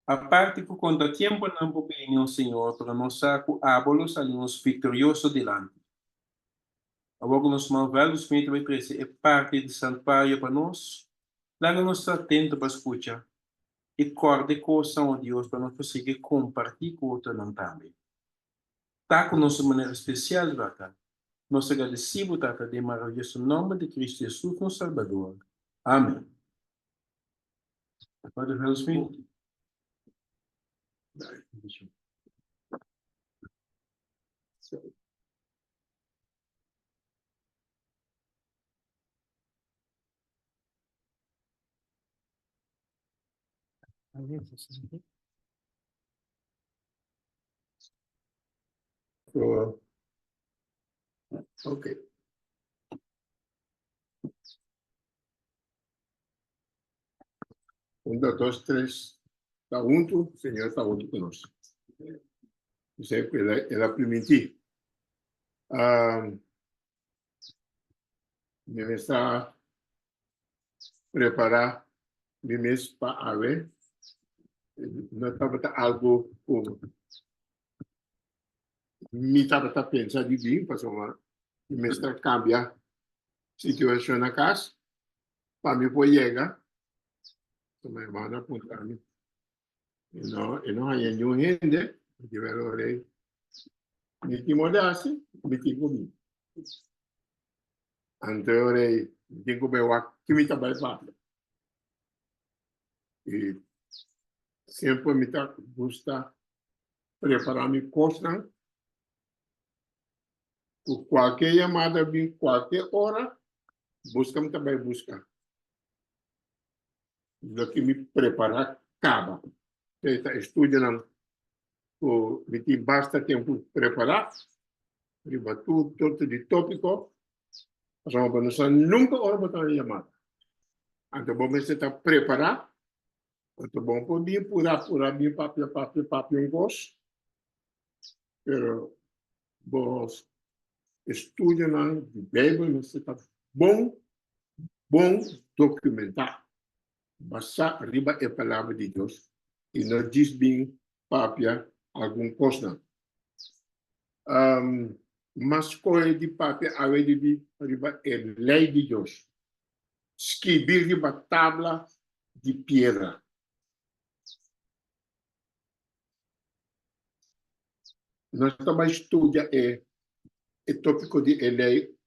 Aparte ku kontratiemponan por bini, o Señor, pero nos sa ku abo lo sali nos viktorioso dilanti. Awor ku nos ruman Veldo Smith ta bai trese e parti di santuario pa nos, laga nos ta atento pa skucha i kòrda e kosnan, o Dios, pa nos por sigui kompartí ku otronan tambe. Ta ku nos un manera spesial, Tata. Nos ta gradisí bo, Tata, den maravioso nòmber di Kristu Hesus, nos Salbador. Amen. Pader Veldo Smith. So, okay. Un, dos, tres. Ta huntu, Señor ta huntu ku nos. Esei ku el a primintí. Mi mester a prepará mi mes pa awe. No tabata algu ku mi tabata pensa di bin pasobra mi mester a kambia situashon na kas pa mi por yega. Mi hermano a puntra mi. E no, e no haña niun hende, mi di wèl ora ei mi tin moda hasi, mi tin ku bin. Anto e ora ei mi tin ku bai wak ki mi ta bai papia. I semper mi ta gusta prepará mi kosnan ku kualke yamada bin kualke ora, buska mi ta bai buska. Loke mi prepará kaba. Esei ta estudionan ku mi tin basta tempu prepará riba tur sorto di tópiko, pasobra bo no sa nunka ora bo ta haña yamada. Anto bo mester ta prepará, anto bo no por bin purá purá bin papia papia papia un kos, pero bo estudionan di Beibel mester ta bon bon dokumentá, basá riba e Palabra di Dios i no djis bin papia algun kosnan. Mas skohe di papia awe di riba e lei di Dios, skibí riba tabla di piedra. Nos ta bai studia e e tópiko di e lei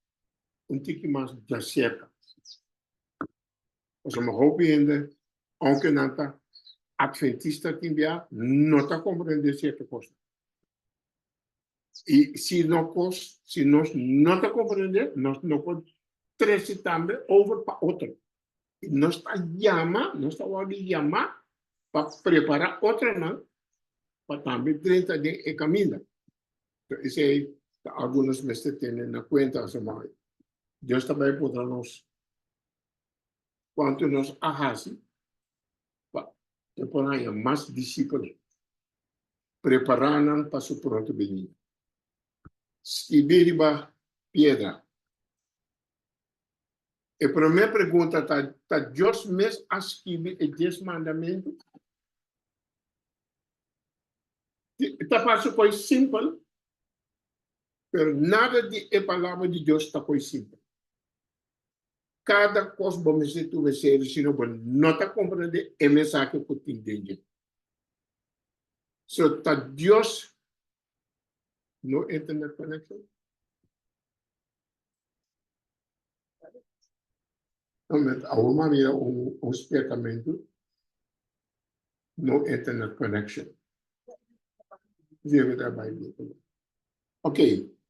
un tiki mas djaserka. Pasobra hopi hende, ounke nan ta atventista tin bia, no ta komprendé sierto kosnan. I si no kos, si nos no ta komprendé, nos no por trese tambe over pa otro. I nos ta yama, nos ta wòrdu yamá pa prepará otronan pa tambe drenta den e kaminda. Esei ta algu nos mester tene na kuenta, pasobra Dios ta bai puntra nos kuantu nos a hasi pa e por haña mas disipelnan. Prepará nan pa su pronto binida. Skibí riba piedra. E promé pregunta ta, Ta Dios mes a skibi e Dies Mandamentu? Ta parse koi simpel, pero nada di e Palabra di Dios ta koi simpel. Kada kos bo mester tuma serio, sino bo no ta komprendé e mensahe ku tin den dje. So ta Dios no internet connection? Awor mi a mira un spiertamentu no internet connection. Debe ta bai bien. Ok,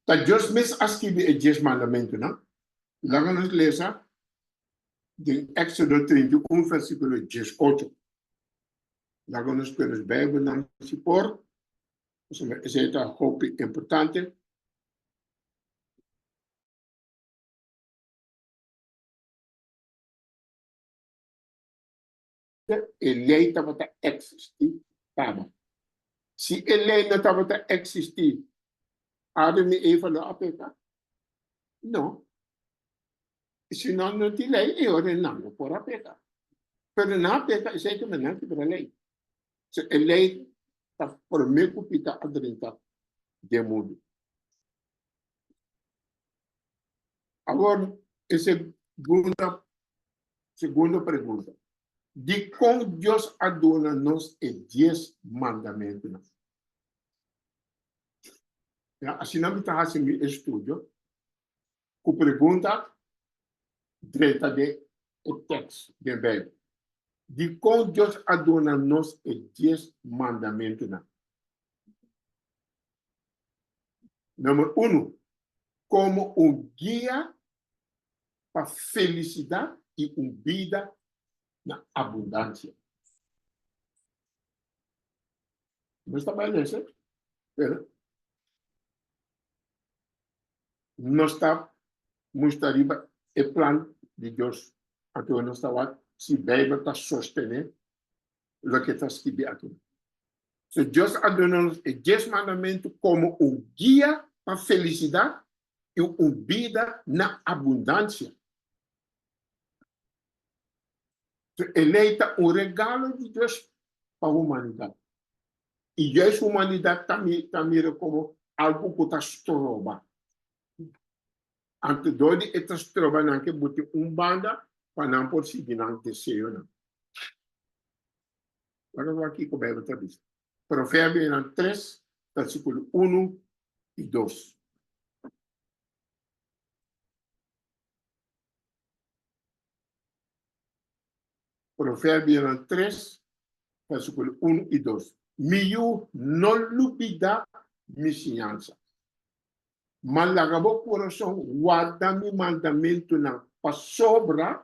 ta Dios mes a skibi e dies mandamentunan. Laga nos lesa den Éxodo 31 versíkulo 18. Laga nos pone nos Bijbelnan si por, pasobra esei ta hopi importante. E lei tabata eksistí kaba. Si e lei no tabata eksistí, Adam i Eva lo a peka? No. Si nan no tin lei, e ora nan no por a peka. Pero nan a peka, esei ta nan kibra lei. So e lei ta promé ku pika a drenta den mundu. Awor e segunda segundo pregunta, dikon Dios a duna nos e dies mandamentunan? Ya, asina mi ta hasi mi estudio ku pregunta drenta den e tekst den Beibel. Dikon Dios a duna nos e dies mandamentunan? Number unu, komo un guia pa felisidat i un bida na abundansia. Nos ta bai lesa, pero nos ta mustra riba e plan di Dios. Anto nos ta wak si Beibel ta sostené loke ta skibí aki. So Dios a duna nos e dies mandamentu komo un guia pa felisidat i un bida na abundansia. So e lei ta un regalo di Dios pa humanidat. I juist humanidat ta ta mira komo algu ku ta stroba. Anto dor di e ta stroba nan ke buti un banda pa nan por sigui nan deseonan. Laga wak kiko Beibel ta bisa. Proverbionan tres, versíkulo unu i dos. Proverbionan tres, versíkulo unu i dos. Mi yu, no lubidá mi siñansa, ma laga bo kurason warda mi mandamentunan, pasobra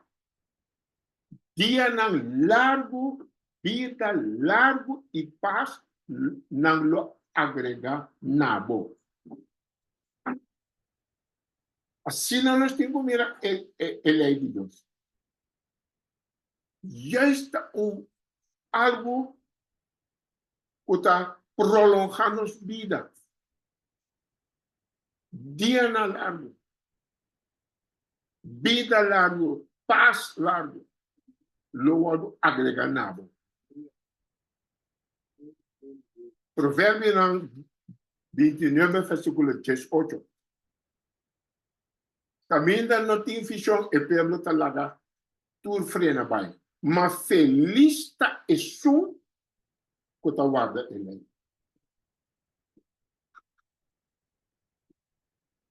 dianan largu, bida largu i pas nan lo agregá na bo. Asina nos tin ku mira e lei di Dios. Juist ta un algu ku ta prolongá nos bida. Dianan largu, bida largu, pas largu lo wòrdu agregá na bo. Proverbionan 29 versíkulo 18. Kaminda no tin vishon e pueblo ta laga tur frena bai, ma felis ta esun ku ta warda e lei.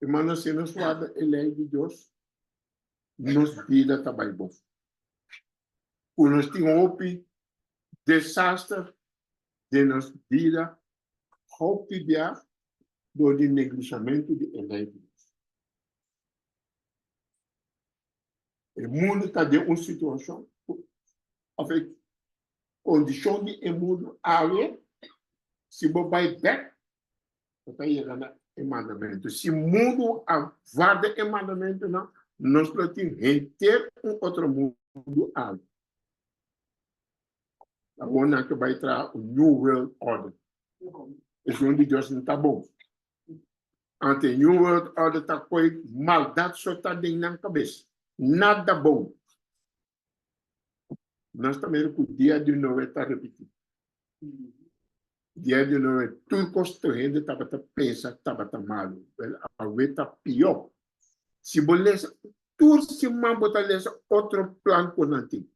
Hermano, si nos warda e lei di Dios, nos bida ta bai bon. Ku nos tin hopi desaster den nos bida, hopi bia dor di neglishamentu di e lei di Dios. E mundu ta den un situashon ku òf e kondishon di e mundu awe, si bo bai bèk, bo ta yega na e mandamentu. Si mundu a warda e mandamentunan, nos lo tin henter un otro mundu awe. Awor nan ke bai traha un New World Order. Esun di Dios no ta bon. Ante New World Order ta koe maldat so ta den nan kabes. Nada bon. Nos ta mira ku dia di Noe ta repiti. Dia di Noe tur kos tur hende tabata pensa tabata malu. Wel awe ta pió. Si bo lesa tur siman bo ta lesa otro plan ku nan tin.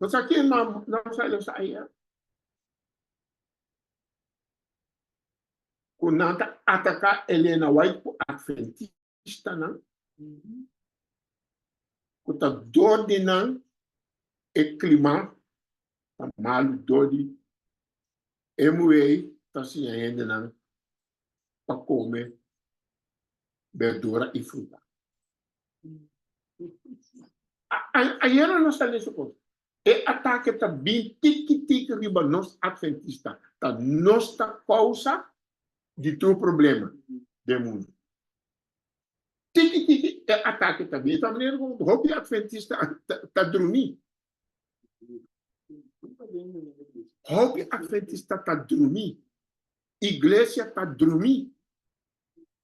Bo sa ken nan sa lesa ayer? Ku nan ta ataká Elena White ku Adventistanan ku ta dor di nan e klima ta malu dor di e muhé ta siña hendenan pa kome berdura i fruta. Ayera nos a lesa kos. E atake ta bin tiki tiki riba nos Adventista. Ta nos ta kousa di tur problema den mundu. Tiki tiki e atake ta bin. E ta manera ku hopi Adventista ta drumí. Hopi Adventista ta drumí. Iglesia ta drumí.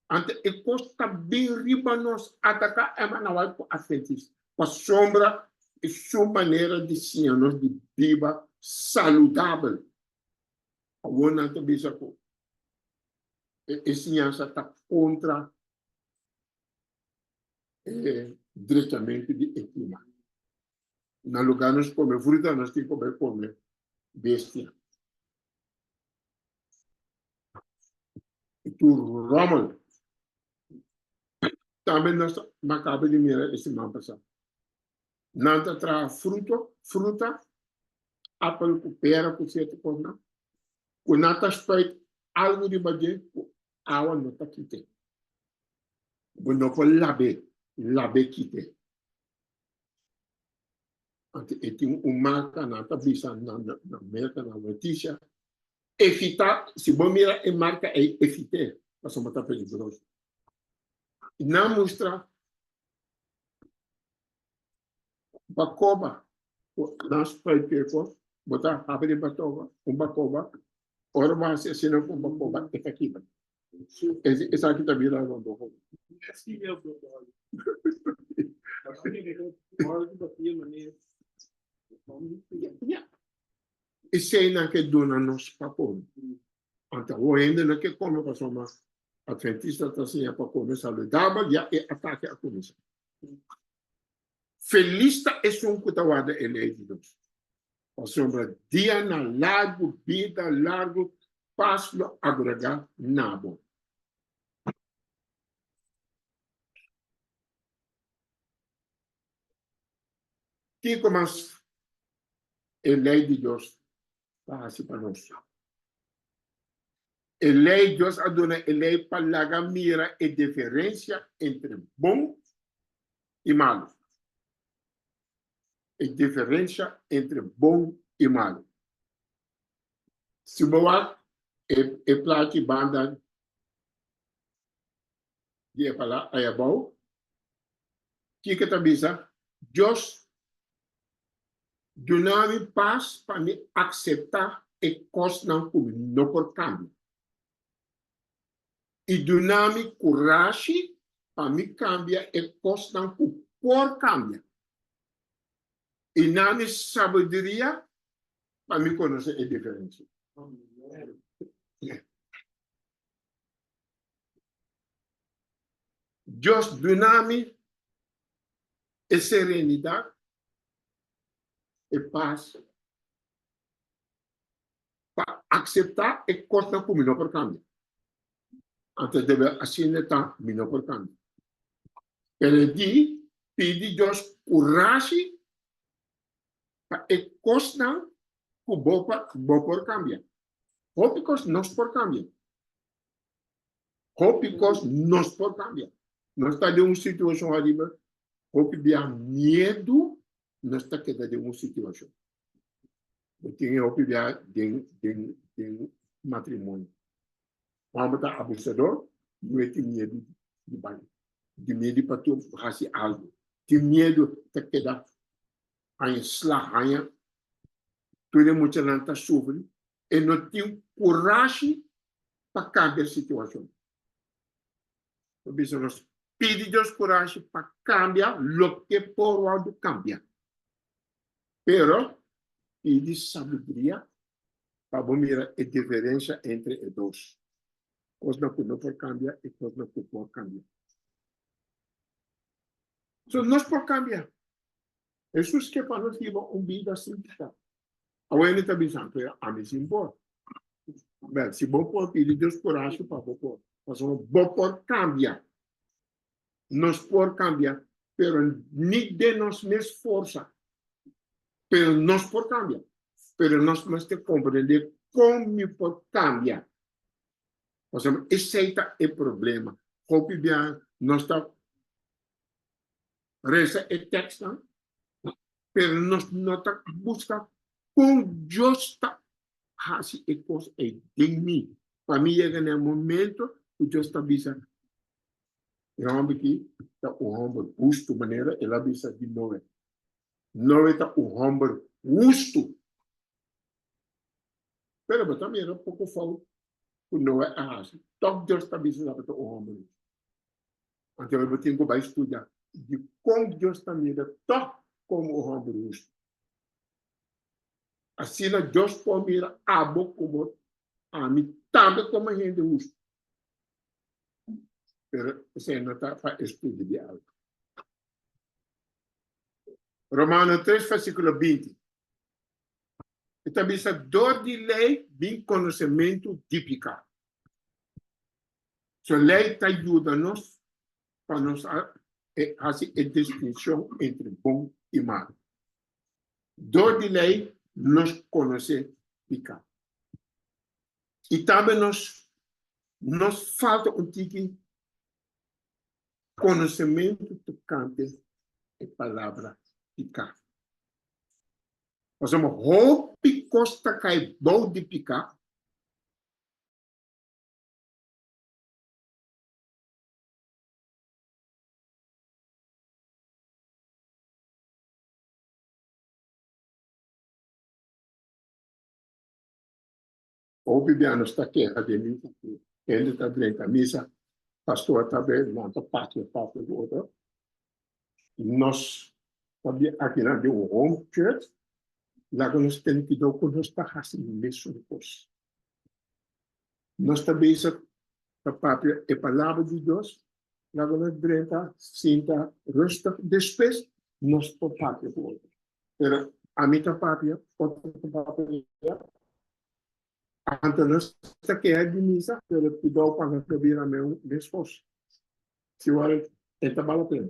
Anto e kos ta bin riba nos ataká hermana White ku Adventist pasobra e su manera di siña nos di biba saludabel. Awor nan ta bisa ku e siñansa ta kontra e drechamentu di e klima. Na lugá nos kome fruta, nos tin ku bai kome bestia. I tur rommel. Tambe nos a kaba di mira e siman pasá. Nan ta traha fruto, fruta, apel ku pera ku sierto kosnan, ku nan ta spuit algu riba dje ku awa no ta kit'é. Bo no por lab'é, lab'é kit'é. Anto e tin un marka nan ta bisa na na Merka na notisia, evitá, si bo mira e marka ei evit'é pasobra ta peligroso. Nan mustra Bakoba, nan spuit keko, bo ta habri bakoba, un bakoba, ora bo hasi asina ku un bakoba e ta kibra. Esaki ta bira rondo hopi. Esei nan ke duna nos pa kome. Anto awor hende no ke kome pasobra Adventista ta siña pa kome saludabel, ya e atake a kuminsá. Felis ta esun ku ta warda e lei di Dios, pasobra dianan largu, bida largu, pas lo agregá na bo. Kiko mas e lei di Dios ta hasi pa nos? E lei, Dios a duna e lei pa laga mira e diferensia entre bon i malu. E diferensia entre bon i malu. Si bo wak e e plachi banda di e palabra ei abou, kiko ta bisa? Dios Duna mi pas pa mi akseptá e kosnan ku mi no por kambia. I duna mi kurashi pa mi kambia e kosnan ku por kambia. I na mi sabiduria pa mi konosé e diferensia. Dios duna mi e serenidat e pas pa akseptá e kosnan ku mi no por kambia. Anto debe asina ta mi no por kambia. Pero e di pidi Dios kurashi pa e kosnan ku bo bo por kambia. Hopi kos nos por kambia. Hopi kos nos por kambia. Nos ta den un situashon ariba hopi bia miedu nos ta keda den un situashon. Bo tin e hopi bia den den den matrimonio. Hòmber ta abusador, muhé tin miedu di bai, tin miedu pa tur hasi algu, tin miedu ta keda haña sla, haña tur e muchanan ta sufri, e no tin kurashi pa kambia situashon. Ta bisa nos pidi Dios kurashi pa kambia loke por wòrdu kambia. Pero pidi sabiduria pa bo mira e diferensha entre e dos. Kosnan ku no por kambia i kosnan ku por kambia. So nos por kambia. Hesus ke pa nos hiba un bida sin piká. Awor mi ta bisa, pero ami sin por. Bel, si bo por pidi Dios kurashi pa bo por. Pasobra bo por kambia. Nos por kambia, pero ni den nos mes forsa. Pero nos por kambia. Pero nos mester komprendé kon mi por kambia. Pasobra esei ta e problema. Hopi biaha nos ta resa e tekstnan, pero nos no ta buska kon Dios ta hasi e kos ei den mi, pa mi yega na e momento ku Dios ta bisa, E hòmber aki ta un hòmber hustu, manera el a bisa di Noe. Noe ta un hòmber hustu. Pero bo ta mira poko fout ku Noe a hasi, tòg Dios ta bisa tabata un hòmber hustu. Anto bo tin ku bai studia dikon Dios ta mira tòg komo un hòmber hustu. Asina Dios por mira abo komo. Ami tambe komo hende hustu. Pero esei no ta pa estudio di algu. Romano 3 versíkulo 20. E ta bisa dor di lei bin konosementu di piká. So lei ta yuda nos pa nos a hasi e distinshon entre bon i malu. Dor di lei nos konosé piká. I tambe nos nos falta un tiki konosementu tokante e palabra piká. Pasobra hopi kos ta kai bou di piká. Hopi bia nos ta keha den misa ku hende ta drenta misa, pastor ta be nan ta papia papia ku otro. Nos ta bia akinan den un home church, laga nos tene kuidou ku nos ta hasi mesun kos. Nos ta bisa ta papia e palabra di Dios, laga nos drenta, sinta rustig, despues nos por papia ku otro. Pero ami ta papia, otro ta papia, anto nos ta keha di misa, pero kuidou pa nos no bira meskos. Si wòrdu e ta bal la pena.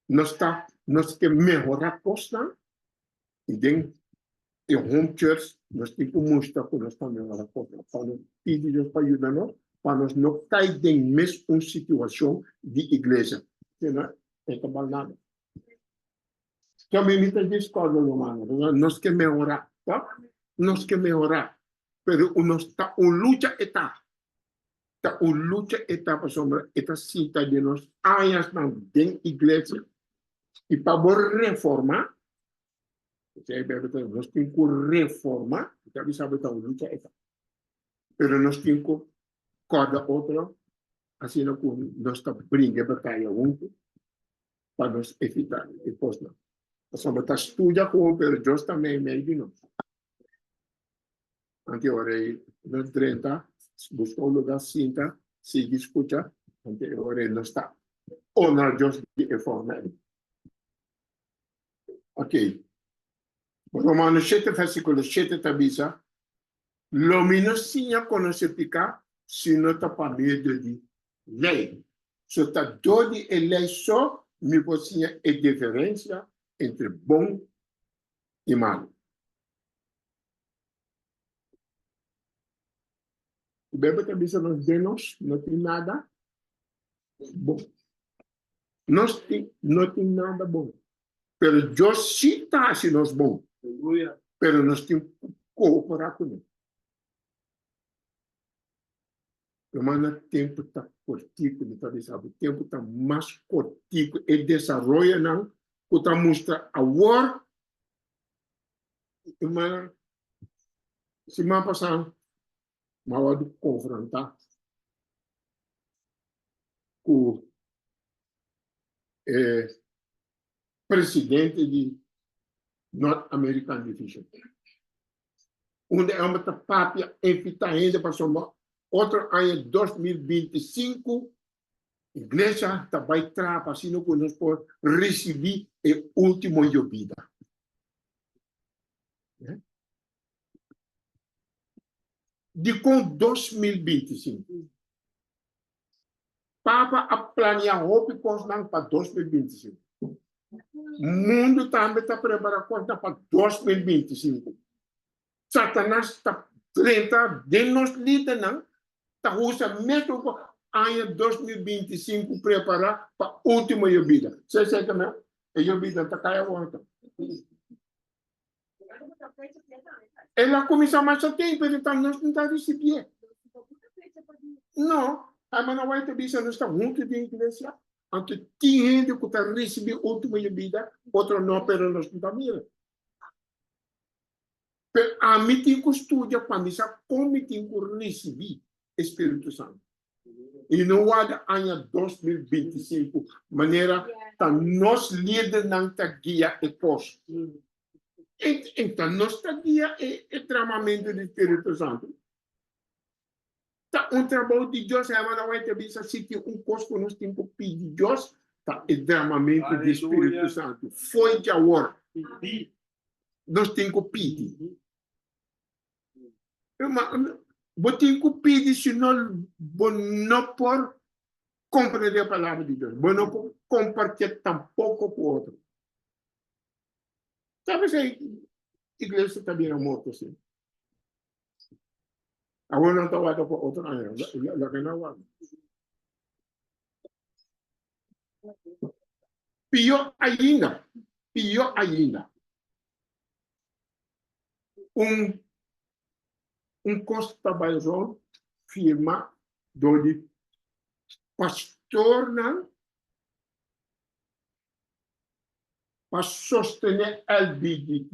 Nos ta, nos ke mehorá kosnan i den e home church nos tin ku mustra ku nos ta mehorá kosnan pa nos pidi Dios pa yuda nos pa nos no kai den mes un situashon di iglesia. Sino e ta bal nada. Tambe mi ta discordo rumannan, pasobra nos ke mehorá, to? Nos ke mehorá, pero nos ta un lucha e ta. Ta un lucha e ta pasobra e ta sinta den nos añasnan den iglesia i pa bo reformá, esei Bijbel ta bisa, nos tin ku reformá, mi ta bisa bo ta un lucha e ta. Pero nos tin ku kòrda otro asina ku nos ta bringa e bataya huntu. pa nos evitá e kosnan. Pasobra ta studia ku pero Dios ta meimei di nos. Anto ora ei nos drenta, buska un lugá sinta, sigui skucha, anto e ora ei nos ta honra Dios di e forma ei. Ok. Romanos shete versíkulo shete ta bisa, Lo mi no siña konosé piká si no ta pa medio di lei. So ta dor di e lei so mi por siña e diferensia entre bon i malu. E Beibel ta bisa nos den nos no tin nada bon. Nos tin no tin nada bon. Pero Dios sí ta hasi nos bon. Pero nos tin ku kooperá kuné. Hermana, tempu ta kortiku, mi ta bisa bo, tempu ta mas kortiku. E desaroyonan ku ta mustra awor, hermana, siman pasá mi a wòrdu konfrontá ku e presidente di North American Division. Unda e homber ta papia evita hende pasobra otro aña 2025 iglesia ta bai traha pa asina ku nos por risibi e ultimo yobida. Dikon 2025? Papa a planea hopi kosnan pa 2025. Mundu tambe ta prepara kosnan pa 2025. Satanas ta drenta den nos lidernan, ta usa mesun ku aña 2025 prepara pa ultimo yobida. Sa esei ta meu? E yobida ta kai awor ta. El a kuminsá masha tempu, pero ta nos no ta risibié. No, hermana White ta bisa nos ta huntu den iglesia, anto tin hende ku ta risibí último yobida, otro no, pero nos no ta mira. Pero ami tin ku studia pa mi sa kon mi tin ku risibí e Spiritu Santu. I no warda aña 2025 manera ta nos lidernan ta guia e kos. E ta nos ta guia e, e dramamentu di Spiritu Santu. Ta un trabou di Dios, hermana White ta bisa, si tin un kos ku nos tin ku pidi Dios, ta e dramamentu di Spiritu Santu. Fo'i djawor, nos tin ku pidi. Bo tin ku pidi, si no bo no por komprendé e palabra di Dios. Bo no por kompartié tampoko ku otro. Sabes, e iglesia ta bira morto asina. Awor nan ta warda pa otro aña. Laga nan warda. Pió ainda, pió ainda. Un un kos ta bai rond firma dor di pastornan pa sostené LBGT.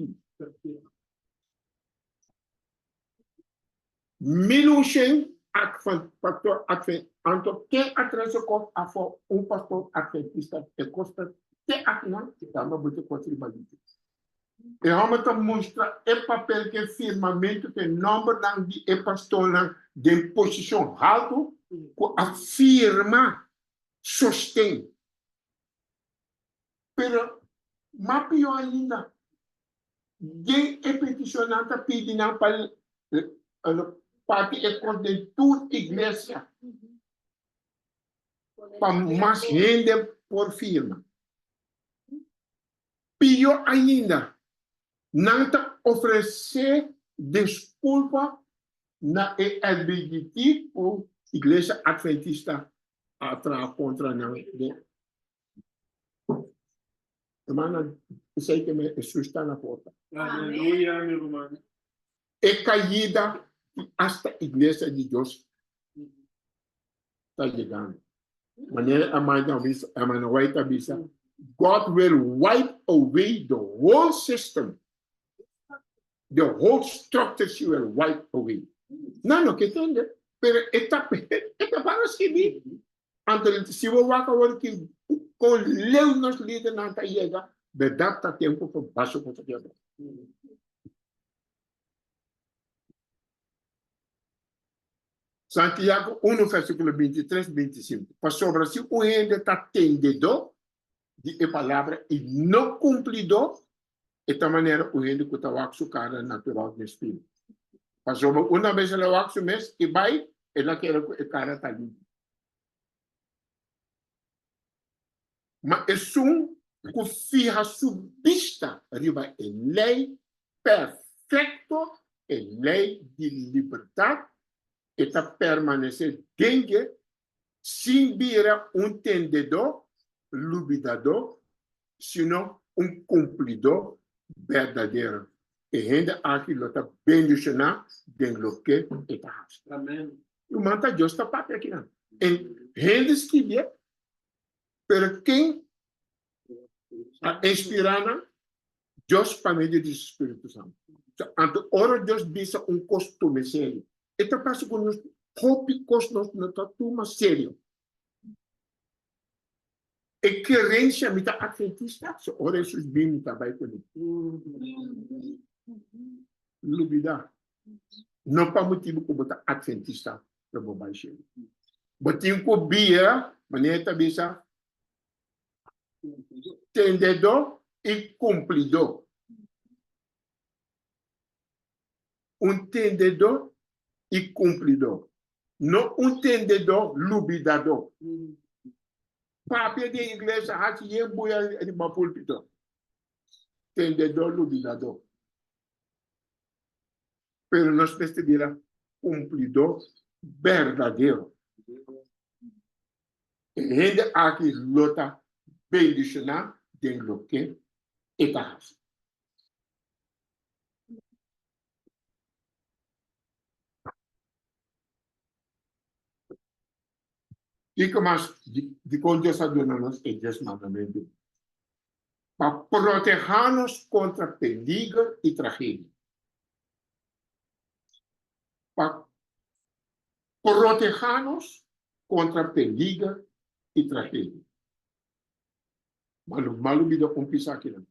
Milushen advent pastor advent anto ken a trese kos afó un pastor adventista e kos ta te akinan i tambe bo ta kos riba lichi. E hòmber ta mustra e papel ku e firmamentu ku e nòmbernan di e pastornan den posishon haltu ku a firma sosten. Pero mas pió ainda, den e petishon nan ta pidi nan pa parti e kos den tur iglesia pa mas hende por firma. Pió ainda, nan ta ofresé diskulpa na e LBGT ku Iglesia Adventista a traha kontra nan den. Hermana, esei ke me Hesus ta na porta. Aleluya, mi ruman. E kaida di asta iglesia di Dios ta yegando. Manera hermana bisa, hermana White a bisa, God will wipe away the whole system. The whole structure she will wipe away. Nan no ke tende, pero e ta, e ta para skibi. Anto si bo wak awor ki kon leu nos lidernan ta yega, bèrdat ta tempu pa basa ku ta keda. Santiago unu vèrsikulo 23, 25, Pasobra si un hende ta tendedó di e palabra i no kumplidó, e ta manera un hende ku ta wak su kara natural den spil. Pasobra una bes el a wak su mes i bai, el a keda ku e kara ta limpi. Ma esun ku fiha su bista riba e lei perfekto, e lei di libertat, e ta permanesé den dje sin bira un tendedó lubidadó, sino un kumplidó berdadero. E hende aki lo ta bendishoná den loke e ta hasi. Amen. Ruman, ta Dios ta papia akinan. E hende skibié, pero ken a inspirá nan? Dios pa medio di su spiritu santu. Anto ora Dios bisa un kos tuma e serio. E ta pasa ku nos hopi kos nos no ta tuma serio. E kerensia mi ta adventista, so ora Hesus bin mi ta bai kuné. Lubida. No pa motibu ku bo ta adventista lo bo bai shelu. Bo tin ku bira, manera e ta bisa, tendedó i kumplidó. Un tendedó i kumplidó, no un tendedó lubidadó. Papia di e iglesia haci yen buya riba pulpito. Tendedó lubidadó. Pero nos mester bira kumplidó berdadero. E hende aki lo ta bendishoná den loke e ta hasi. Kiko mas dikon Dios a duna nos e Dies Mandamentu? Pa protehá nos kontra peliger i tragedia. Pa protehá nos kontra peliger i tragedia. Malu malu bida un pisa akinan.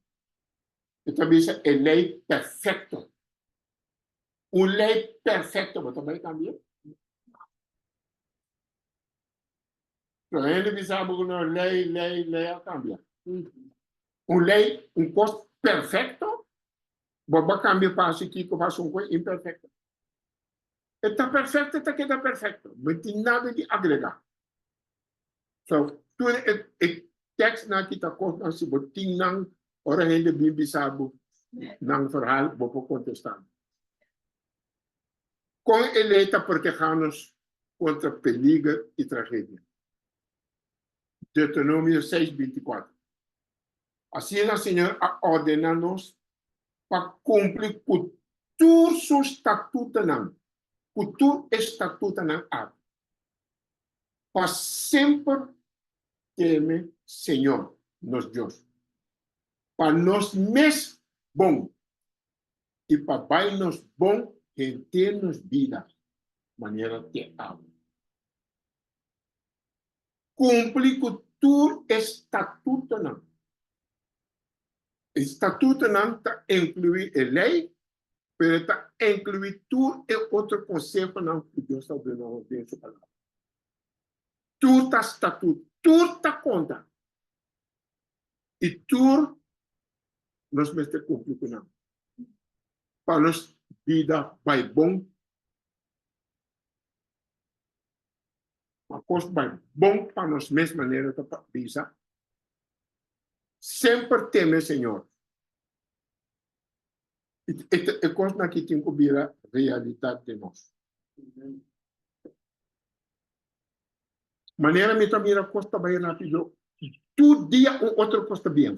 E ta bisa e lei perfekto. Un lei perfekto bo ta bai kambia? So hende bisa bo ku no lei, lei, lei a kambia. Un lei, un kos perfekto, bo ba kambia pa hasi kiko pa hasi un kos imperfekto. E ta perfekto, e ta keda perfekto. No tin nada di agregá. So, tur e e tekstnan aki ta kosnan si bo tin nan, ora hende bin bisa bo nan verhaal, bo por kontestá. Kon e lei ta protehá nos kontra peliger i tragedia? Deuteronomio seis, bintikuater. Asina Señor a ordená nos pa kumpli ku tur su statutonan, ku tur e statutonan aki, pa semper teme Señor, nos Dios, pa nos mes bon i pa bai nos bon henter nos bida manera te awe. Kumpli ku tur e statutonan. E statutonan ta inkluí e lei, pero e ta inkluí tur e otro konsehonan ku Dios ta duna nos den su Palabra. Tur ta statuto, tur ta konta i tur nos mester kumpli ku nan pa nos bida bai bon. Pa kos bai bon pa nos mes manera ta bisa, Semper teme Señor. E kosnan aki tin ku bira realidat den nos. Manera mi ta mira kos ta bai rapido, tur dia un otro kos ta bien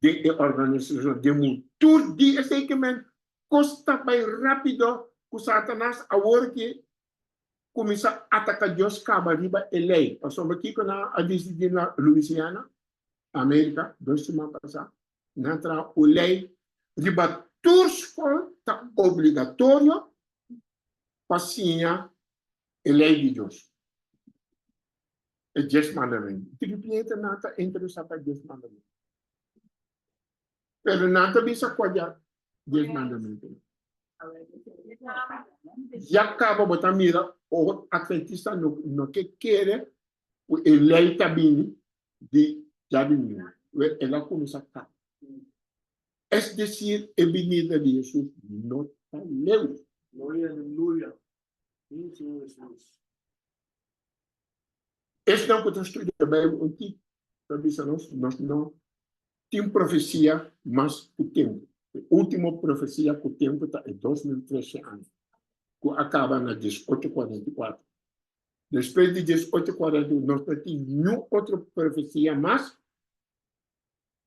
den e organisashon den mundu. Tur dia esei ke men kos ta bai rapido ku Satanas awor ki kuminsá ataka Dios kaba riba e lei. Pasobra kiko nan a disidí na Louisiana, Amerika, dos siman pasá? Nan traha un lei riba tur skol ta obligatorio pa siña e lei di Dios, e Dies Mandamentu. Diripiente nan ta interesá pa e Dies Mandamentu. Pero nan ta bisa kua dia Dies Mandamentunan. Ya kaba bo ta mira o Adventista no no ke kere ku e lei ta bini di djadumingu. Wel el a kuminsá kaba. Es desir e binida di Hesus no ta leu. Gloria aleluya. Bin Señor Hesus. Esnan ku ta studia Beibel un tiki ta bisa nos, nos no tin profesia mas ku tempu. E ultimo profesia ku tempu ta e 2013 aña, ku a kaba na 1844. Despues di 1844 nos no tin niun otro profesia mas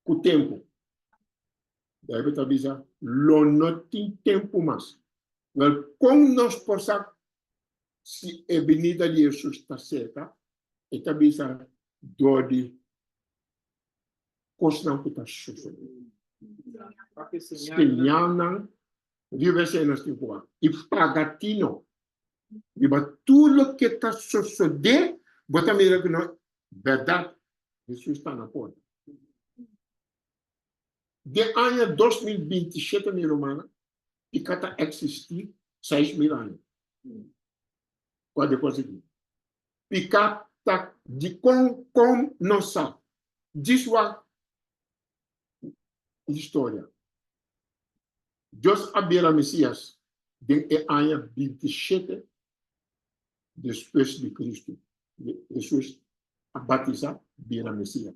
ku tempu. Beibel ta bisa, lo no tin tempu mas. Wel, kon nos por sa Si e binida di Hesus ta serka, e ta bisa dor di kosnan ku ta sosodé. Señalnan riba esei nos tin ku wak i paga tino riba tur loke ta sosodé, bo ta mira ku no bèrdat Hesus ta na porta. Den aña 2027 mi rumannan, piká ta eksistí 6000 aña. Kua di kos aki? Piká ta dikon kon nos sa? Djis wak historia. Dios a bira Mesias den e aña 27 despues di Kristu. Hesus a batisá bira Mesias.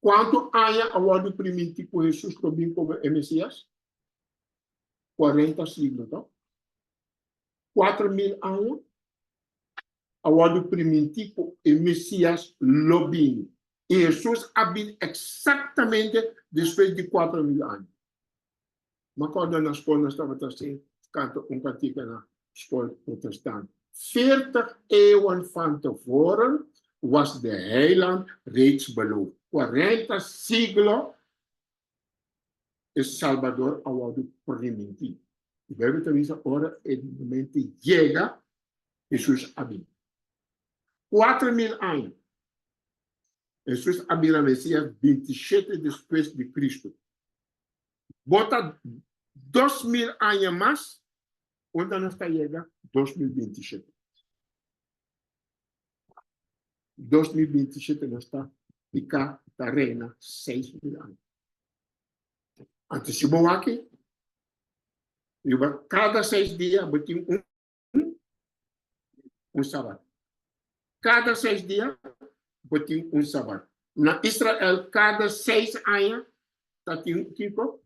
Kuantu aña a wòrdu primintí ku Hesus lo bin komo e Mesias? 40 siglo, to? 4000 aña a wòrdu primintí ku e Mesias lo bini. I Hesus a bin eksaktamente despues di 4000 aña. Mi a kòrda na skol nos tabata sin kanta un kantika na skol protestant. Veertig eeuwen van tevoren was de heiland reeds beloofd. 40 siglo e Salbador a wòrdu primintí. E Beibel ta bisa ora e momento yega, Hesus a bin. 4000 aña. Hesus a bira Mesias 27 despues di Cristo. Bo ta 2000 aña mas, unda nos ta yega 2027. 2027 nos ta piká ta reina 6000 aña. Anto si bo wak riba kada 6 dia bo tin un sabat. Kada 6 dia bo tin un sabat. Na Israel kada 6 aña ta tin kiko?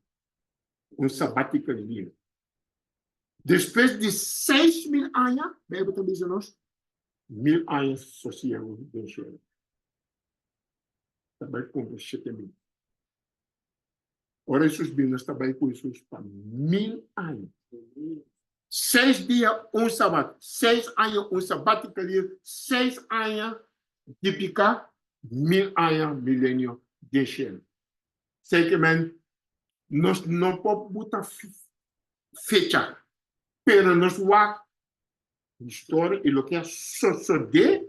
Un sabbatical year. Despues di 6000 aña, Bijbel ta bisa nos, 1000 aña sosiego den shelu. Ta bai kumpli 7000. Ora Hesus bin, nos ta bai ku Hesus pa 1000 aña. 6 dia un sabat, 6 aña un sabbatical year, 6 aña di piká, 1000 aña milenio den shelu. Sei ke men nos no por buta fecha, pero nos wak historia i loke a sosodé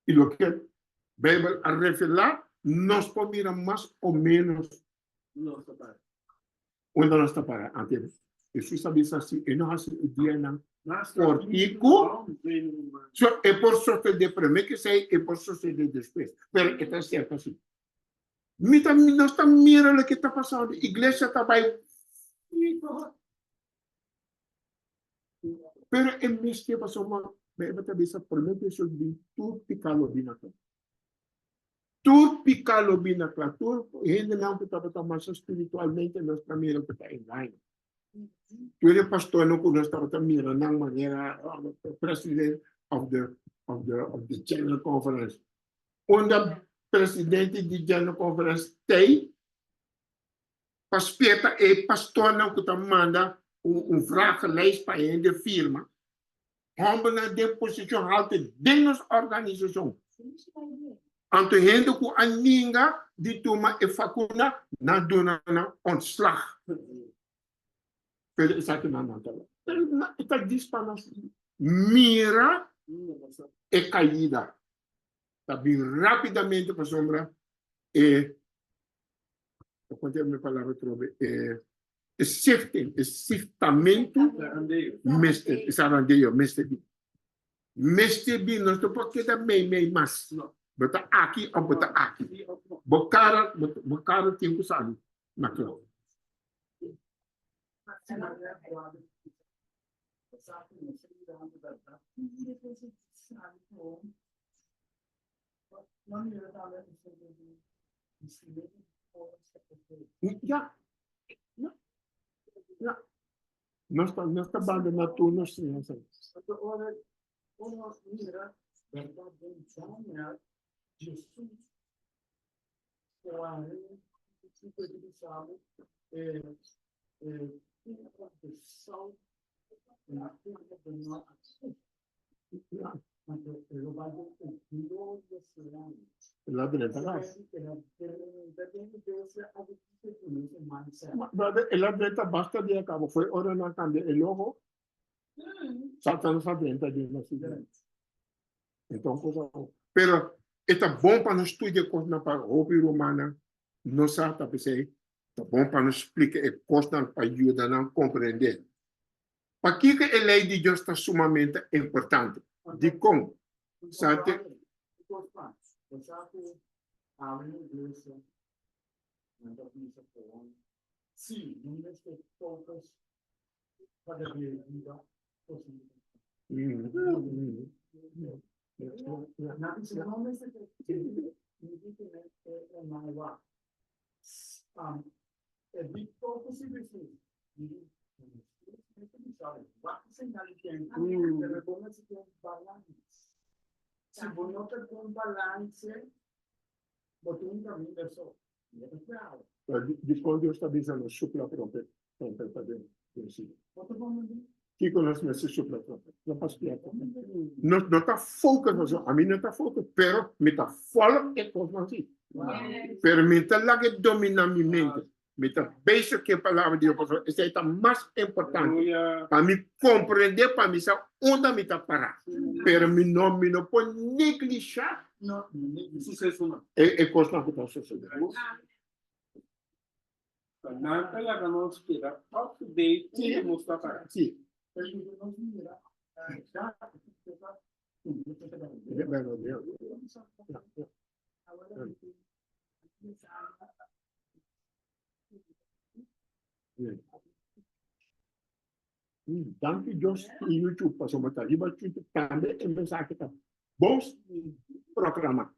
i loke Beibel a revelá, nos por mira mas o ménos unda nos ta pará. Anto Hesus a bisa si e no hasi e dianan kòrtiku, so e por sosodé promé ke esei, e por sosodé despues, pero e ta serka si. Mi ta, nos ta mira loke ta pasando. Iglesia ta bai. Pero e mester pasobra Bijbel ta bisa promé ku Hesus bin tur piká lo bin na kla. Tur piká lo bin na kla. Tur hendenan ku tabata masha spiritualmente nos ta mira ku ta engaño. Tur e pastornan ku nos tabata mira nan manera president of the of the of the general conference. Unda presidente di General Conference tei pa speta e pastornan ku ta manda un vragenlijst pa hende firma, hombernan den posishon haltu den nos organisashon. Anto hende ku a ninga di tuma e vakuna, nan duna nan ontslag. Pero esaki nan nan ta Pero e ta dis pa nos mira e kaida. Ta bin rapidamente pasobra e konta mi palabra atrobe e e sifting, e siftamentu mester, e zarandeo mester bin. Mester bin, nos no por keda mei mei mas. Bo ta aki of bo ta aki. Bo kara, bo kara tin ku sali na kla. Ya, ya, ya. Nos ta, nos ta bandoná tur nos siñansa. El a drenta kas. Brother, el a drenta basta dia kaba. Foi ora nan kambia e logo. Satanas a drenta den nos iglesia. Enton cosa. Pero e ta bon pa nos studia kosnan pa hopi rumannan no sa ta p'esei ta bon pa nos splika e kosnan pa yuda nan komprendé. Pakiko e lei di Dios ta sumamente importante? Dikon? Sa te. Dikon Dios ta bisa nos supla trompet trompet pa den den siña? Kiko nos mester supla trompet? No pa spia trompet. Nos no ta focus pasobra ami no ta focus pero mi ta follow e kosnan si. Pero mi ta laga e domina mi mente. Mi ta bezig ku e palabra di Dios pasobra esei ta mas importante pa mi komprende pa mi sa unda mi ta para. Pero mi no mi no por neglisha e kosnan ku ta sosode. Nan ta laga nos keda up to date unda nos ta para. Si. Danki Dios i YouTube pasobra ta riba YouTube tambe e mensahe ta bon proclama.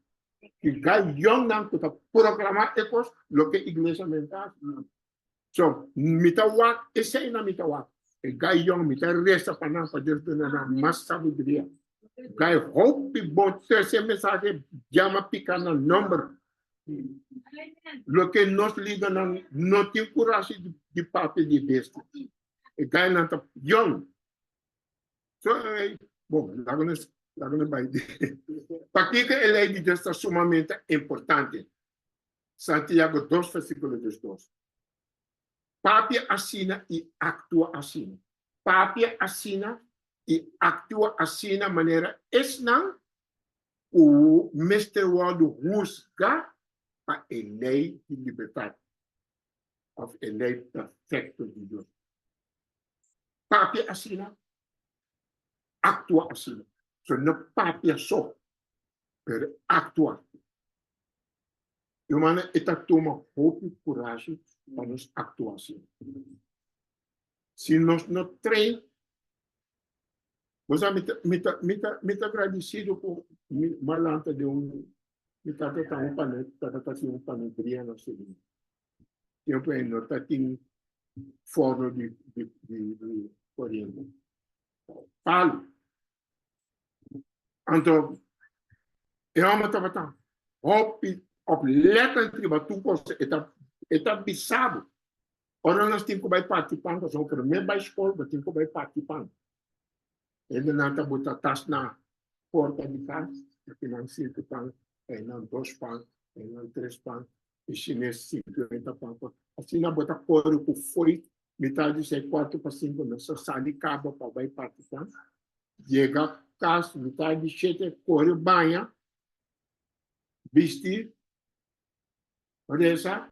Ki gai yongnan ku ta proclama e kos loke iglesia men ta hasi. So mi ta wak eseinan mi ta wak. E gai yong mi ta resa pa nan pa Dios duna nan mas sabiduria. Gai hopi bon trese mensahe yama pika nan nomber. Loke nos lidernan no tin kurashi di papia di e bestia. E gainan ta yong. So, bon, laga nos, laga nos bai. Pakiko e lei di Dios ta sumamente importante? Santiago 2 versíkulo 12. Papia asina i aktua asina. Papia asina i aktua asina manera esnan ku mester wòrdu husgá pa e lei di libertat òf e lei perfekto di Dios. Papia asina, aktua asina. So no papia so, pero aktua. Rumannan, e ta tuma hopi kurashi pa nos aktua asina. Si nos no train Bo sa, mi ta, mi ta, mi ta, mi ta gradisido ku mi m'a lanta den un, mi tata ta un pane, tabata tin un panaderia na Sevilla. Tempu ei no ta tin forno di, di, di, di koriente. Palu. Anto, e hòmber tabata hopi oplettend riba tur kos. E ta, e ta bisa bo. Ora nos tin ku bai parti pan, pasobra promé bai skol bo tin ku bai parti pan. Hendenan ta buta tas na porta di kas, akinan sinku pan, einan dos pan, einan tres pan, e chines sinkuenta pan. Asina bo ta kore ku foi mitar di sei kuartu pa sinku nos a sali kaba pa bai parti pan. Yega kas mitar di shete kore baña, bisti, resa,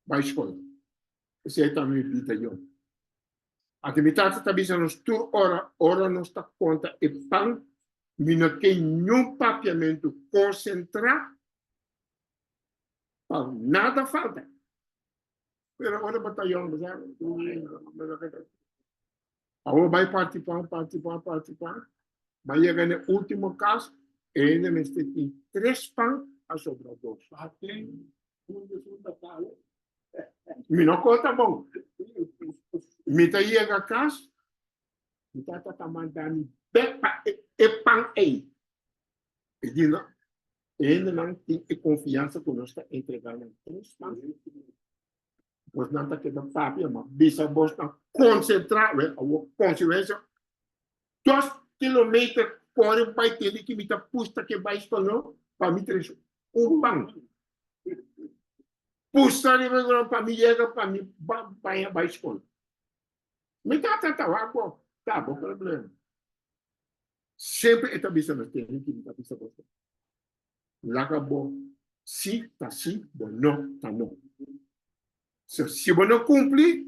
bai skol. Esei ta mi bida yo. Anto mi tata ta bisa nos tur ora, ora nos ta konta e pan, mi no tin niun papiamentu konsentrá pa nada falta. Pero ora bo ta yòn, bo sa, awor bai parti pan, parti pan, parti pan, bai yega na e último kas, e hende mester tin tres pan, a sobra dos. Mi no kota bon. Mi ta yega kas, mi tata ta manda mi bek pa e pan ei. E di no, e hendenan tin e konfiansa ku nos ta entregá nan tres pan. Bosnan ta keda papia, ma bisa bosnan konsentrá, wè awor konsiwensia dos kilometer kore bai tende ki mi ta pusta ke bai spañó pa mi trese un pan. Pusta riba e pa mi yega pa mi baña bai skol. Mi tata ta wak bo, ta bo problema. Semper e ta bisa nos tende ki mi ta bisa boso. Laga bo si ta si, bo no ta no. So si bo no kumpli,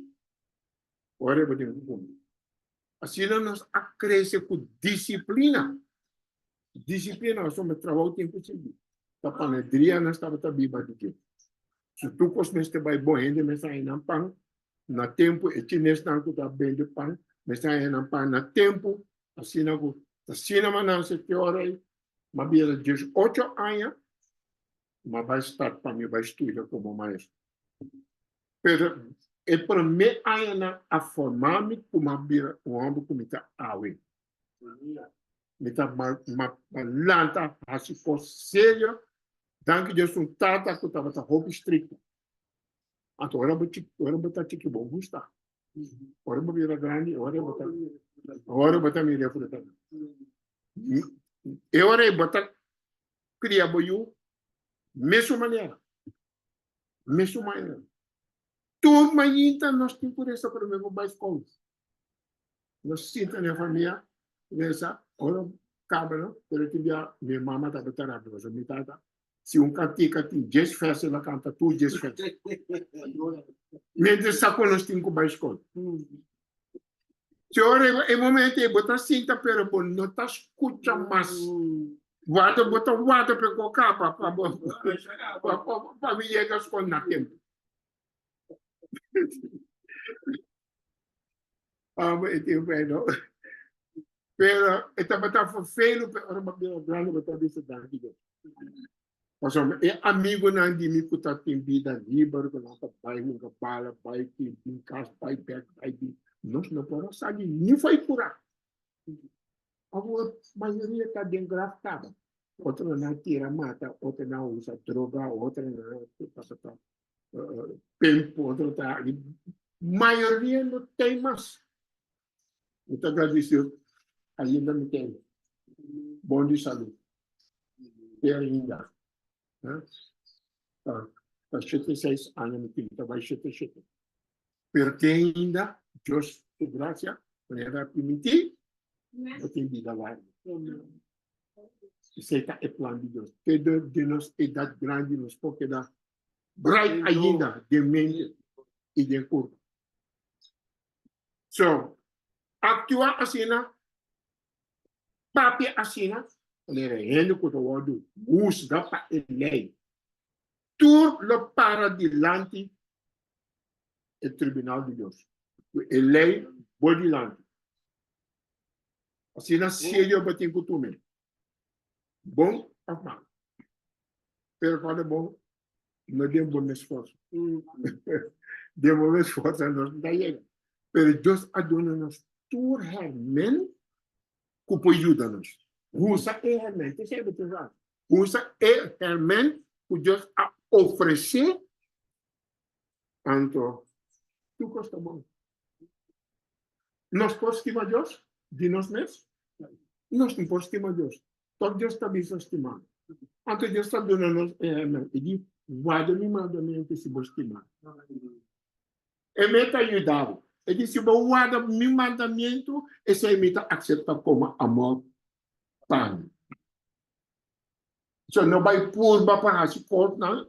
ora bo tin ku kumpli. Asina nos a krese ku disiplina. Disiplina, pasobra trabou tin ku sigui. Ta panaderia nos tabata biba di dje. Si tur kos mester bai bon, hende mester haña nan pan na tempu, e chinesnan ku ta bende pan mester haña nan pan na tempu. Asina ku ta asina mi a nase te ora ei. Mi a bira diesocho aña, mi a bai start pa mi bai studia komo maestro. Pero e promé añanan a formá mi ku mi a bira un hòmber ku mi ta awe. Mi ta lanta hasi kos serio. Danki Dios un tata ku tabata hopi strikto. Anto ora bo ora bo ta chiki bo gusta. Ora bo bira grandi ora bo ta ora bo ta mira e fruta. E ora ei bo ta kria bo yu mesun manera. Mesun manera. Tur mainta nos tin ku resa promé ku bai skol. Nos sinta den famia resa, ora kaba no, pero tin bia mi mama tabata rabia pasobra mi tata si un kantika tin dies fes el a kanta tur dies fes. Mientras sa ku nos tin ku bai skol. Si ora e momento ei bo ta sinta pero bo no ta skucha mas. Warda bo ta warda pa e ko kaba pa bo pa mi yega skol na tempu. Amo e tempu ei no. Pero e tabata vervelu pero ora bo a bira grandi bo ta bisa danki Dios. Pasobra e amigunan di mi ku ta tin bida liber, ku nan ta bai hunga bala, bai tin bin kas, bai bèk, bai bin, nos no por a sali ni for e kura. Awor mayoria ta den graf kaba. Otronan a tira mata, otronan a usa droga, otronan a pasa pa pimp, otro ta. Mayoria no tei mas. Mi ta gradisí ainda mi ten bon di salú. Te ainda. Ta 76 aña mi tin, ta bai 77. Pero te ainda, Dios su gracia, manera a primintí, bo tin bida largu. Esei ta e plan di Dios. Te den nos edat grandi nos por keda bright ainda den mente i den kurpa. So, aktua asina, papia asina, manera hende ku ta wòrdu husga pa e lei. Tur lo para dilanti e tribunal di Dios, ku e lei bo dilanti. Asina serio bo tin ku tuma, bon òf mal. Pero kòrda bon, no den bo mes forsa. Den bo mes forsa nos no ta yega. Pero Dios a duna nos tur hèrmènt ku por yuda nos. Usa e hèrmènt, esei bo tin hasi. Usa e hèrmènt ku Dios a ofresé, anto tur kos ta bon. Nos por stima Dios di nos mes? Nos no por stima Dios. Tòg Dios ta bisa stima. Anto Dios ta duna nos e hèrmènt i di, Warda mi mandamentu si bo stima. E me ta yuda bo. E di, Si bo warda mi mandamentu, esei mi ta akseptá komo amor pa mi. So no bai purba pa hasi kosnan,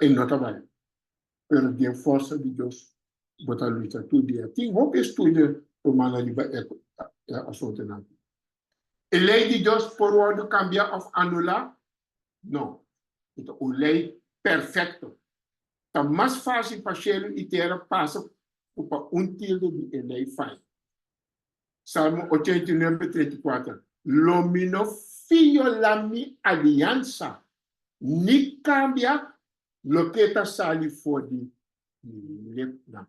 e no ta bai. Pero den forsa di Dios bo ta lucha tur dia. Tin hopi estudio rumannan riba e asuntunan aki. E lei di Dios por wòrdu kambiá òf anulá? No. E ta un lei perfekto. Ta mas fásil pa shelu i tera pasa ku pa un tilde di e lei fai. Salmo 89, 34, Lo mi no violá mi aliansa, ni kambia loke ta sali for di mi lepnan.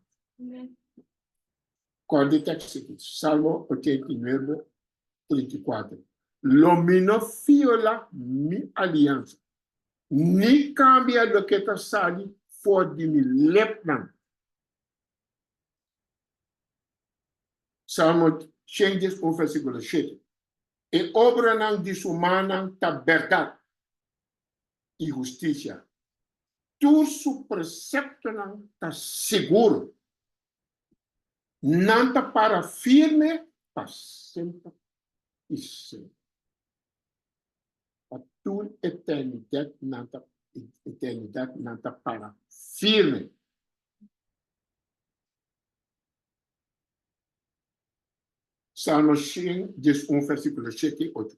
Kòrda e tèks aki, Salmo 89, 34, Lo mi no violá mi aliansa, ni kambia loke ta sali for di mi lepnan. Salmo 101 versíkulo 7, E obranan di su mannan ta bèrdat i hustisia, tur su preseptonan ta sigur, nan ta para firme pa semper i semper. Pa tur eternidat nan ta eternidat nan ta para firme. Salmo 111 versíkulo 7 i 8.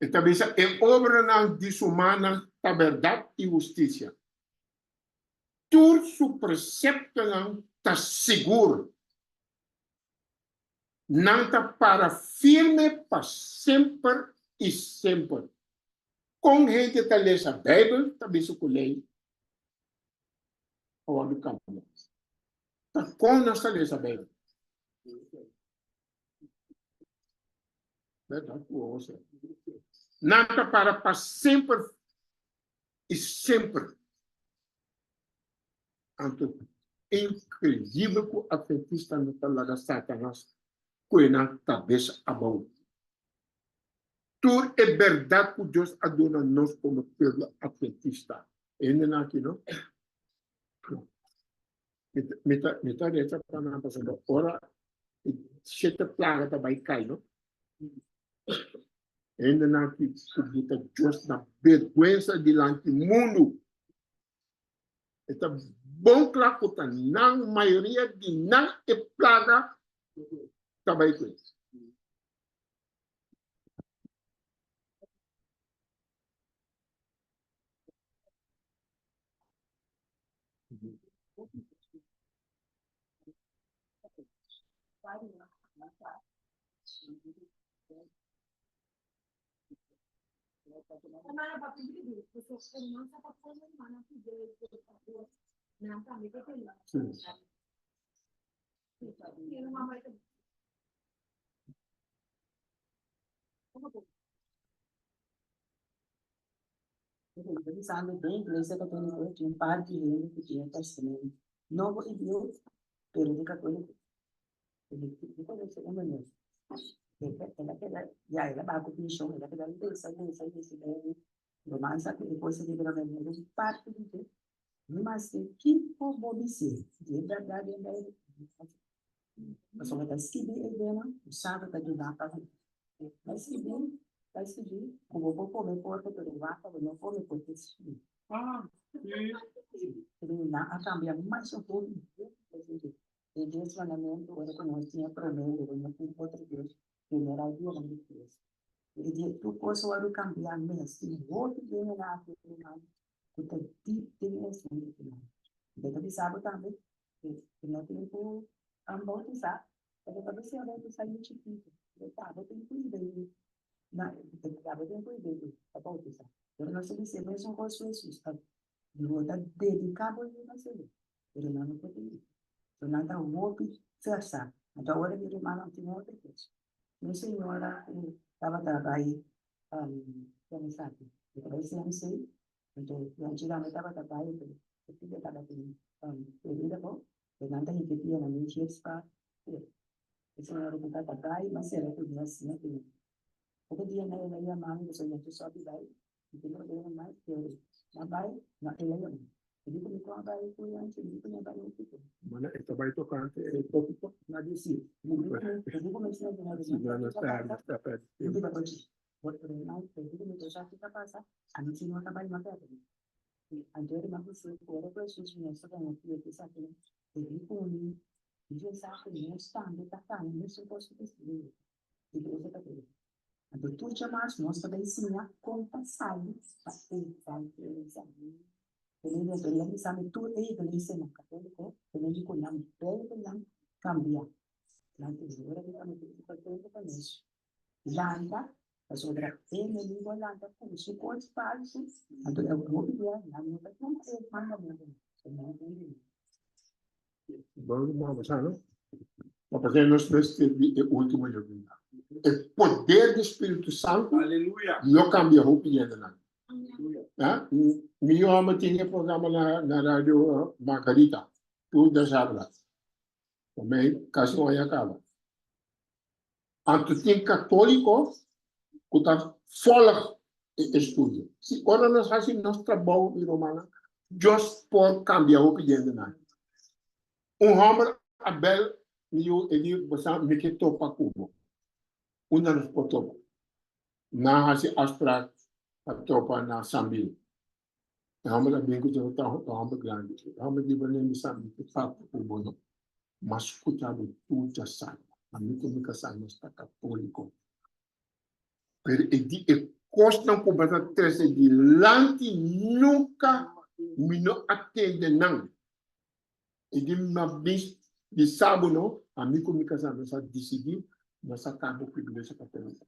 E ta bisa, E obranan di su mannan ta bèrdat i hustisia. Tur su preseptonan ta sigur. Nan ta para firme pa semper i semper. Kon hende ta lesa Beibel ta bisa ku lei a wòrdu kambia. Ta kon nos ta lesa Beibel? Bèrdat ku ose. Nan ta para pa semper i semper. Anto inkreibel ku atventistanan ta laga Satanas kue nan kabes abou. Tur e bèrdat ku Dios a duna nos komo pueblo atventista. E hendenan aki no. Mi ta mi ta resa pa nan pasobra ora e shete plaga ta bai kai no. E hendenan aki ku buta Dios na bergwensa dilanti mundu. E ta bon kla ku ta nan mayoria di nan e plaga ta bai ku. Pensando den Iglesia Católico tin un par di hende ku tin e Testament Nobo i Bieu, pero di Católico. Mi konosé un meneer. El a keda, ya el a baha ku penshon, el a keda lesa, lesa, lesa e romansa ku e kos aki, pero mi un parti di dje, mi maske kiko bo bis'é di e bèrdat den Beibel, Pasobra ta skibi e ideanan ku sa ku ta duna pa bo. Ta skibi, ta skibi ku bo por kome porko pero wak pa bo no kome porko sui. Pero nan a kambia masha hopi e dies mandamentu ora ku nos tin e promé lo bo no tin otro dios general dianan despues. E dia tur kos a wòrdu kambia mes tin hopi hendenan aki nan ku ta dip den e asuntu kinan. Bo ta bisa bo tambe E no tin ku bautisá, pero ta bisa bautisá yu chikitu. Pero ta bo tin ku ida yu na ta bo tin ku ida yu pa bautisá. Pero nos ta bisa e mesun kos ku Hesus ta bo ta dediká bo yu na Señor, pero nan no por tin yu. So nan ta hopi fersá. Anto awor mi rumannan tin otro kos. Un señora ku tabata bai kende esaki, e ta bai CMC. Anto Yanchi tambe tabata bai pero e pia tabatin herida bo, pero nan ta hinka e pia na mi gips pa kura. E señora ku tabata bai mas sera ku mi asina ku poko dia nan el a yama mi pasobra Yanchi sopi bai mi tin problema mas pero nan bai no el a yama mi. E di ku mi kon a bai ku Yanchi mi di ku mi a bai hopi. Bueno, e ta bai tokante e topiko? No di si. Mi di ku mi Si no, no ta, no ta pèrdè tempu. Lanta, pasobra e enemigo a lanta ku su kos falsu, anto e hopi bia nan no ta tuma e mandamentunan, e no ta entendé. Bon, vamos a no? Pa pasé nos mester di e último llovida. E poder di Spiritu Santu Aleluya. lo kambia hopi hendenan. Aleluya. Ah, mi hòmber tin e programa na na radio Margarita, tur djasabrá. Tambe kasi un aña kaba. Anto tin katóliko ku ta volg e estudio. Si ora nos hasi nos trabou, mi rumannan, Dios por kambia hopi hendenan. Un hòmber a bèl mi yu, e di, Bo sa, mi ke topa ku bo. Unda nos por topa? Nan hasi afsprak pa topa na Sambil. E hòmber a bin ku dje, ta un hòmber grandi. E hòmber di bo nen bisa mi ke papia ku bo no, m'a skucha bo tur djasabi. Ami ku mi kasá nos ta katóliko. Pero e di e kosnan ku bo ta trese dilanti nunka mi no a tende nan. E di m'a bin bisa bo no, ami ku mi kasá nos a disidí nos a kaba ku iglesia katóliko.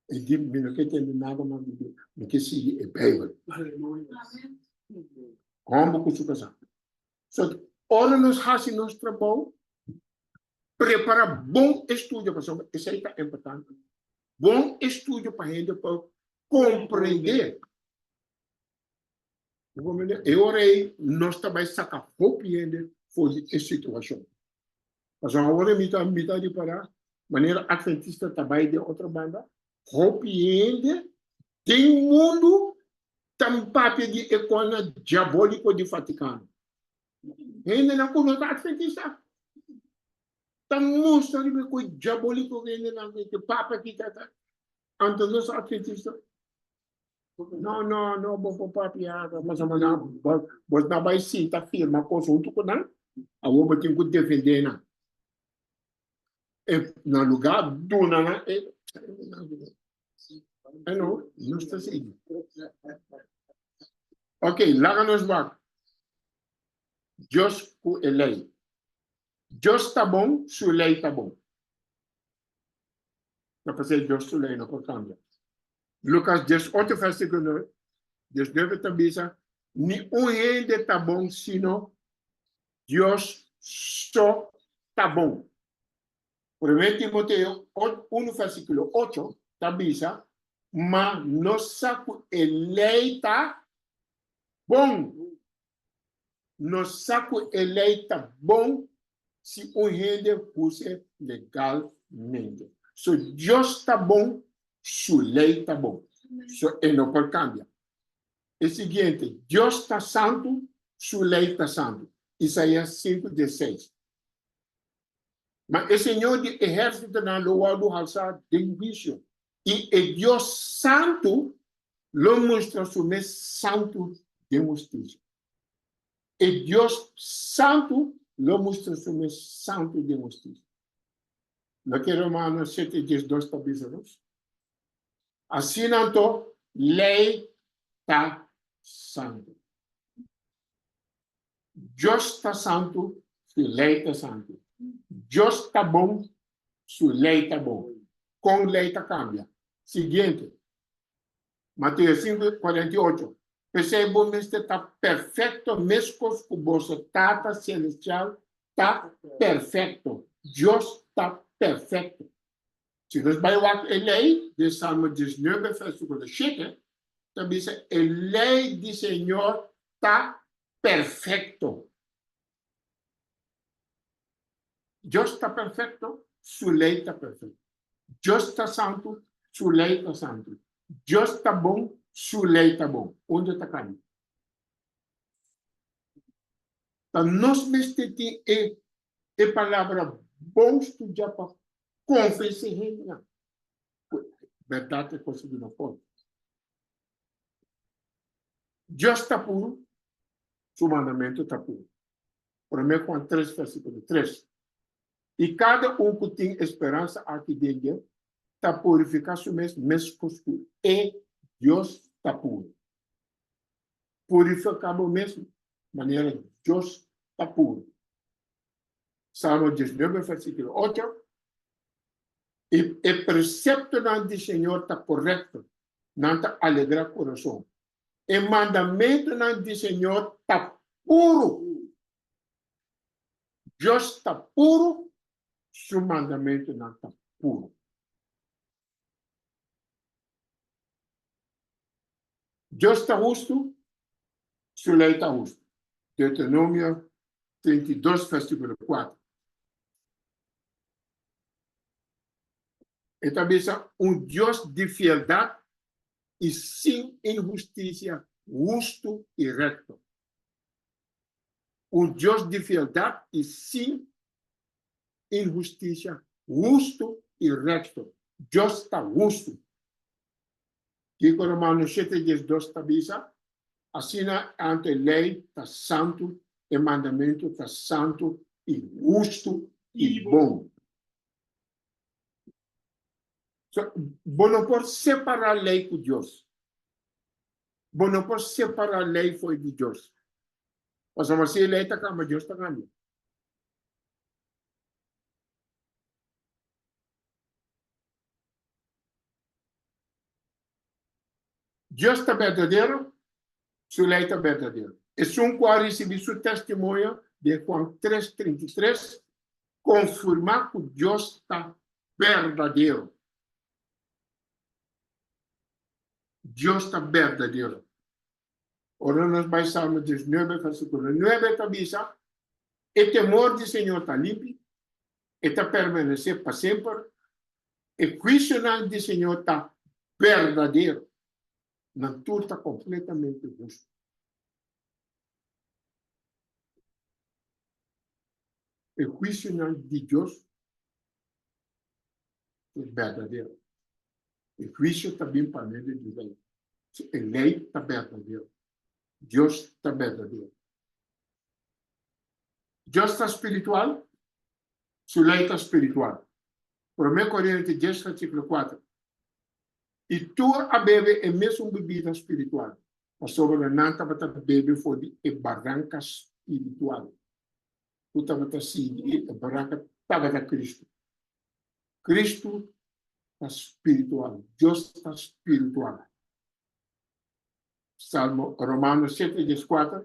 E di, mi no ke tende nada mas di Dios, mi ke sigui e Bijbel. Homber ku su kasá. So, ora nos hasi nos trabou, prepara bon estudio, pasobra esei ta importante. Bon estudio pa hende por komprendé. E ora ei nos ta bai saka hopi hende for di e situashon. Pasobra awor mi ta mi ta ripará manera atventista ta bai den otro banda, hopi hende den mundu ta papia di e kosnan diabóliko di Vatikano. Hendenan ku no ta atventista ta mustra riba e kos diabóliko ku hendenan ku papa ki ta ta. Anto nos atventista No, no, no, bo por papia, pasobra nan, bo, bo ta bai sinta firma kos huntu ku nan, awor bo tin ku defendé nan. E, na lugá duna nan e, e no, nos ta sigui. Ok, laga nos wak. Dios ku e lei. Dios ta bon, su lei ta bon. Ta pasé Dios su lei no por kambia. Lukas 18 versíkulo 19 ta bisa, Ni un hende ta bon sino Dios so ta bon. Promé Timoteo 1 versíkulo 8 ta bisa, Ma nos sa ku e lei ta bon. Nos sa ku e lei ta bon si un hende hus'e legalmente. So Dios ta bon, su lei ta bon. So e no por kambia. E siguiente, Dios ta santu, su lei ta santu. Isaías 5, 16. Ma e Señor di ehérsitonan lo wòrdu halsá den huisio, i e Dios santu lo mustra su mes santu den hustisia. E Dios santu lo mustra su mes santu den hustisia. Loke Romanos 7, 12 ta bisa nos. Asina anto, lei ta santu. Dios ta santu, su lei ta santu. Dios ta bon, su lei ta bon. Kon lei ta kambia? Siguiente. Mateo 5, 48. P'esei bo mester ta perfekto meskos ku boso Tata Selestial ta perfekto. Dios ta perfekto. Si nos bai wak e lei den Salmo 19 versíkulo 7, ta bisa e lei di Señor ta perfekto. Dios ta perfekto, su lei ta perfekto. Dios ta santu, su lei ta santu. Dios ta bon, su lei ta bon. Unda ta kambia? Ta nos mester tin e e palabra bon studiá pa konvensé hendenan ku bèrdat e kos di no por. Dios ta puru, su mandamentu ta puru. Promé Juan 3 versíkulo 3. I kada un ku tin e speransa aki den dje ta purifiká su mes meskos ku e Dios ta puru. Purifiká bo mes manera Dios ta puru. Salmo 19 versíkulo 8. I e preseptonan di Señor ta korekto, nan ta alegrá kurason. E mandamentunan di Señor ta puru. Dios ta puru, su mandamentunan ta puru. Dios ta hustu, su lei ta hustu. Deuteronomio 32 versíkulo 4. E ta bisa un Dios di fieldat i sin inhustisia, hustu i rekto. Un Dios di fieldat i sin inhustisia, hustu i rekto. Dios ta hustu. Kiko Romano 7, 12 ta bisa? Asina anto e lei ta santu, e mandamentu ta santu i hustu i bon. So, bo no por separá lei ku Dios. Bo no por separá lei for di Dios. Pasobra si e lei ta kambia, Dios ta kambia. Dios ta berdadero, su lei ta berdadero. Esun ku a risibí su testimonio den Juan 3, 33, konfirmá ku Dios ta berdadero. Dios ta berdadero. Ora nos bai Salmo 19, versíkulo 9, ta bisa, E temor di Señor ta limpi, e ta permanesé pa semper, E huisionan di Señor ta berdadero, nan tur ta kompletamente hustu. E huisionan di Dios ta berdadero. E huisio ta bin pa medio di lei. E lei ta berdadero. Dios ta berdadero. Dios ta spiritual, su lei ta spiritual. Promé Korinti 10 versíkulo 4. I tur a bebe e mesun bibida spiritual, pasobra nan tabata bebe for di e baranka spiritual. ku tabata sigui e baranka tabata Kristu. Kristu ta spiritual, Dios ta spiritual. Salmo Romano 7, 14,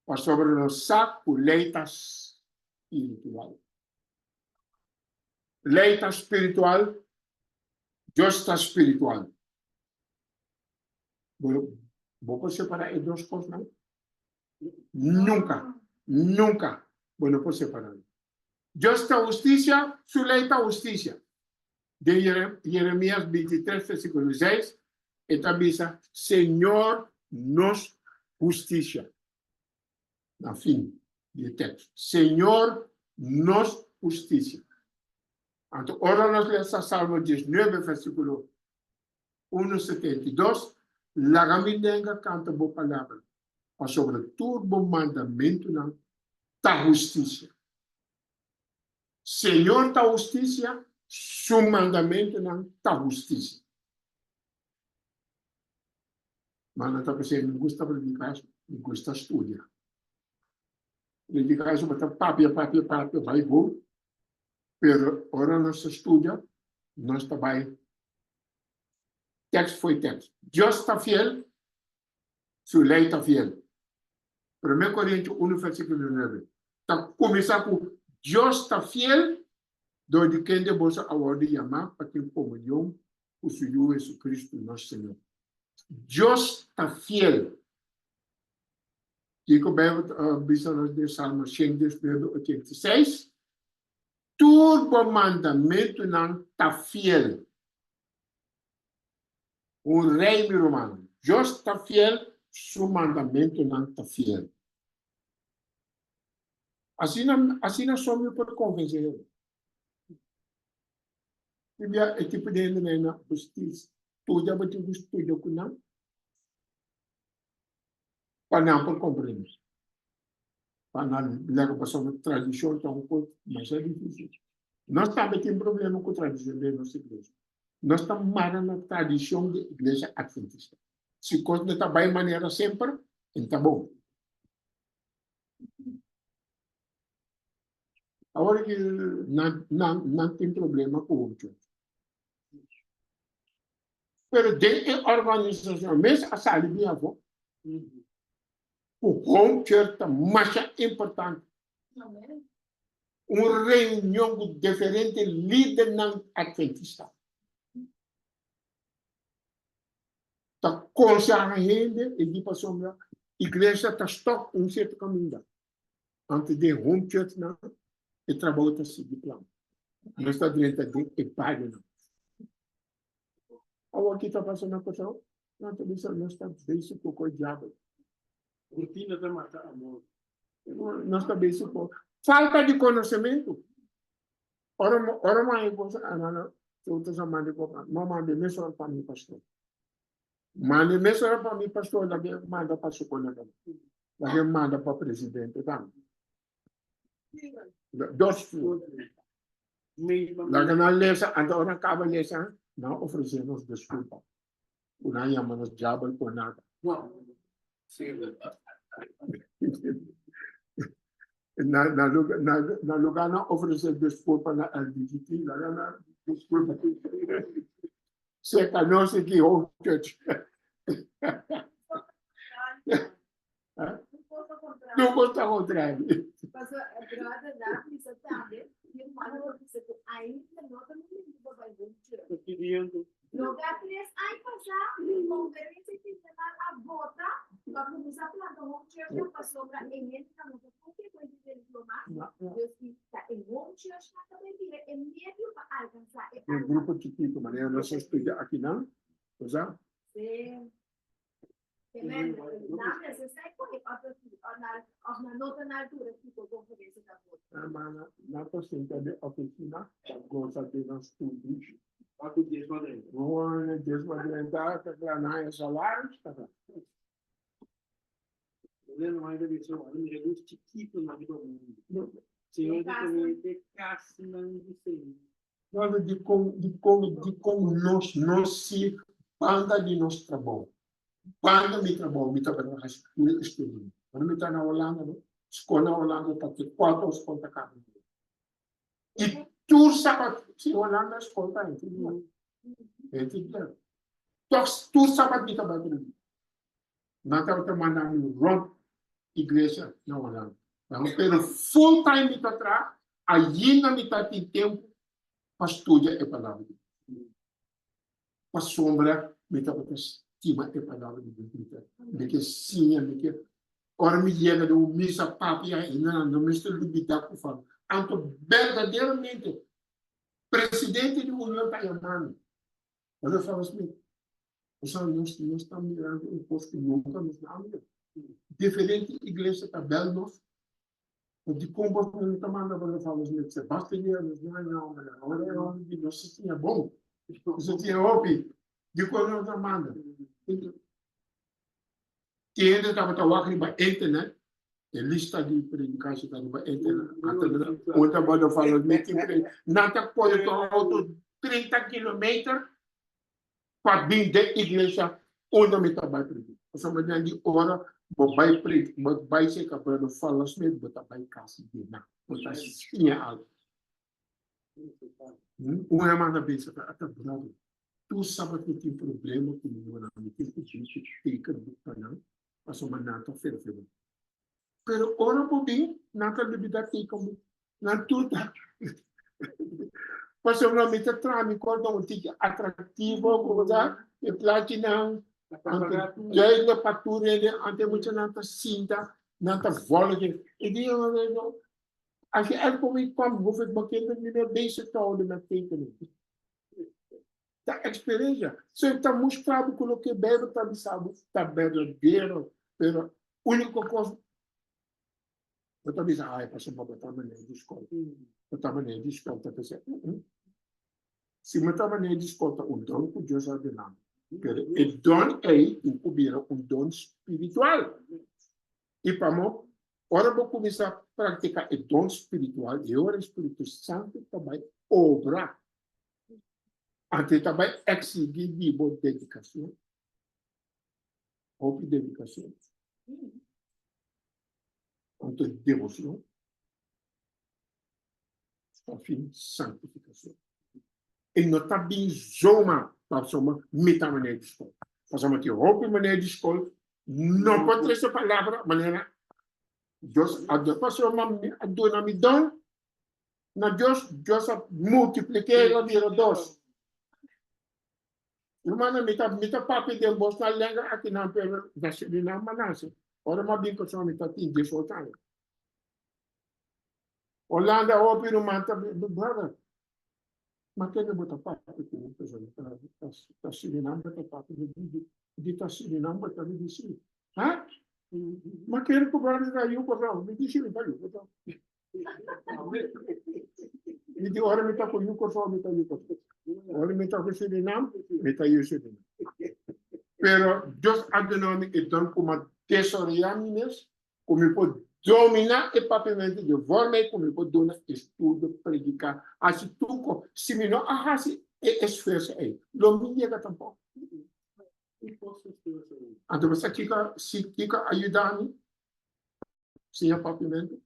Pasobra nos sa ku lei ta spiritual. Lei ta spiritual, Dios ta spiritual. Bo, bo por separá e dos kosnan? Nunka, nunka bo no por separá nan. Dios ta hustisia, su lei ta hustisia. Den Jeremias 23 versíkulo 6 e ta bisa, Señor nos hustisia. Na fin di e teksto, Señor nos hustisia. Anto ora nos lesa Salmo 19 versíkulo 172, Laga mi lenga kanta bo palabra, pasobra tur bo mandamentunan ta hustisia. Señor ta hustisia, su mandamentunan ta hustisia. Ma nan ta pensé, mi gusta prediká, mi gusta studia. Prediká bo ta papia, papia, papia, bai bon. Pero ora nos ta studia, nos ta bai tekst fo'i tekst. Dios ta fiel, su lei ta fiel. Promé Korintio unu versíkulo nuebe ta kuminsá ku Dios ta fiel, dor di kende boso a wòrdu yamá pa tin komunion ku su Yu Hesukristu nos Señor. Dios ta fiel. Kiko Beibel ta bisa nos den Salmo 119, 86? Tur bo mandamentunan ta fiel. Un rei, mi ruman. Dios ta fiel, su mandamentunan ta fiel. Asina, asina so mi por konvensé hende. Biblia e tipo di hende na hustis. Studia bo tin ku studia ku nan pa nan por komprendé. Pa nan leka pasobra tradishon ta un kos masha difísil. Nos tambe tin problema ku tradishon den nos iglesia. Nos ta mara na tradishon di iglesia atventista. Si kos no ta bai manera semper, e ta bon. Awor ki nan, nan, nan tin problema ku home church. Pero den e organisashon mes a sali bin afó ku home church ta masha importante. Un reunion ku diferente lidernan atventista ta konseha hende i di pasobra iglesia ta stòp un sierto kaminda. Anto den home churchnan e trabou ta sigui plan. Nos ta drenta den e barionan. Awor ki ta pasa na Kòrsou? Nan ta bisa nos ta bezig ku kos diabel. Rutina ta mata amor. Nos ta bezig ku falta di konosementu. Ora ora mi haña kos, hermano, ta sa manda no manda mesora pa mi pastor. Manda mesora pa mi pastor, laga manda pa su kolega. Laga manda pa presidente tambe. Dos. Laga nan lesa, anto ora nan kaba lesa, nan ofresé nos diskulpa. Ku nan yama nos diabel por nada. Na, na, na, na lugar nan ofresé diskulpa na LGBT, laga nan diskulpa. Serka nos aki home church. No kos ta kontrario. Paso brother na bisa tambe, mi hermano por bisa ku ainda no ta momento pa bai home church. Pidiendo. Loke a tres aña pasá, konferensia general a vota pa kuminsá planta home church nan pasobra e hendenan no ta konfia ku e religion mas. Dus i ta e home church nan ta bai bira e medio pa alkansá e Un grupo chikitu, manera nos a studia akinan, bo sa? Sí. Hermana, nan ta sinta den oficina ta goza di nan studishi. Ba ku dies ma drenta. Hoor, dies ma drenta, ta kla nan haña salaris, ta kla. Elena mai ta bisa, Wak mira lus chikitu nan riba mundu. Señor ta promete kasnan di Señor. Wak dikon, dikon, dikon nos no si banda di nos trabou. Banda mi trabou, mi tabata hasi tur e studio. Ora mi ta na Holanda, no? Skol na Holanda ta te kuater or skol ta kaba. I tur sabat, si Holanda skol ta henter dia. Henter dia. Tòg tur sabat mi ta bai prediká. Nan tabata manda mi rònt iglesia na Holanda. Pero full time mi ta traha, ainda mi ta tin tempu pa studia e Palabra di Dios. Pasobra mi tabata stima e Palabra di Dios. Mi ta, mi ke siña, mi ke ora mi yega den un misa papia ainda nan no mester lubida ku fam. Anto berdaderamente presidente di union ta yama mi. Brother Fama Smith, bo sa nos nos ta mirando un kos ku nunka nos no a mira. Diferente iglesia ta bel nos. Pero dikon bos no ta manda brother Fama Smith? Se basta dia nos no haña homber. Ora e homber di nos a siña bon. Nos a siña hopi. Dikon no ta manda? Tin hende tabata wak riba internet, e lista di predikashi ta riba internet. Ata un tabata fala mi tin pre, nan ta kore ku auto 30 kilometer pa bin den iglesia unda mi ta bai predika. Pasobra nan di ora bo bai predika, bo bai serka brother Fowler Smith, bo ta bai kas di nan. Bo ta siña algu. Un hermana a bisa, ata brother, tur sabat mi tin problema ku mi yunan, mi tin ku bin ku tekenboek pa nan, pasobra nan ta ferfelu. Pero ora bo bin, nan ta lubida tekenboek, nan tur ta pasobra mi ta traha mi kos un tiki atraktivo, ku ta e plachinan, duidelijk pa tur hende, anto e muchanan ta sinta, nan ta volg. E di, Als je elke week komt, hoef ik mijn kinderen niet meer bezig te houden met tekenen. Ta experiencia. So ta mustra bo ku loke Bijbel ta bisa bo ta berdadero. Pero único kos bo ta bisa, ai, pasobra bo ta meneer di skol. Bo ta meneer di skol ta pensa, Si bo ta meneer di skol ta un don ku Dios a duna bo. Pero e don ei tin ku bira un don spiritual. I pamo, ora bo kuminsá praktiká e don spiritual, e ora e Spiritu Santu ta bai obra. Anto e ta bai eksigí di bo dedikashon, hopi dedikashon, anto deboshon, pa fin santifikashon. E no ta bin zomaar pasobra mi ta manera di skol. Pasobra tin hopi manera di skol no por trese palabra manera Dios a duna. Pasobra mi a duna mi don na Dios, Dios a multiplik'é el a bira dos. Hermano, mi ta mi ta papia den bos na lenga akinan pero na Surinam a nase. Ora mi a bin Kòrsou mi ta tin diesocho aña. Holanda hopi ruman ta brother. Ma kende bo ta papia ku un persona ta ta Surinam bo ta papia di di di ta Surinam bo ta mi di si. Ha? Ma kende ku brother ta yu Kòrsou? Mi di si mi ta yu Kòrsou. Mi di ora mi ta ku yu Kòrsou mi ta yu Kòrsou. Ora mi ta ku Surinam mi ta yu Surinam. Pero Dios a duna mi e don ku mi a desaroyá mi mes ku mi por dominá e papiamentu di forma ei ku mi por duna estudio, prediká, hasi tur kos. Si mi no a hasi e esfuerso ei, lo mi yega tampoko. Anto bo sa kiko si kiko a yuda mi siña papiamentu?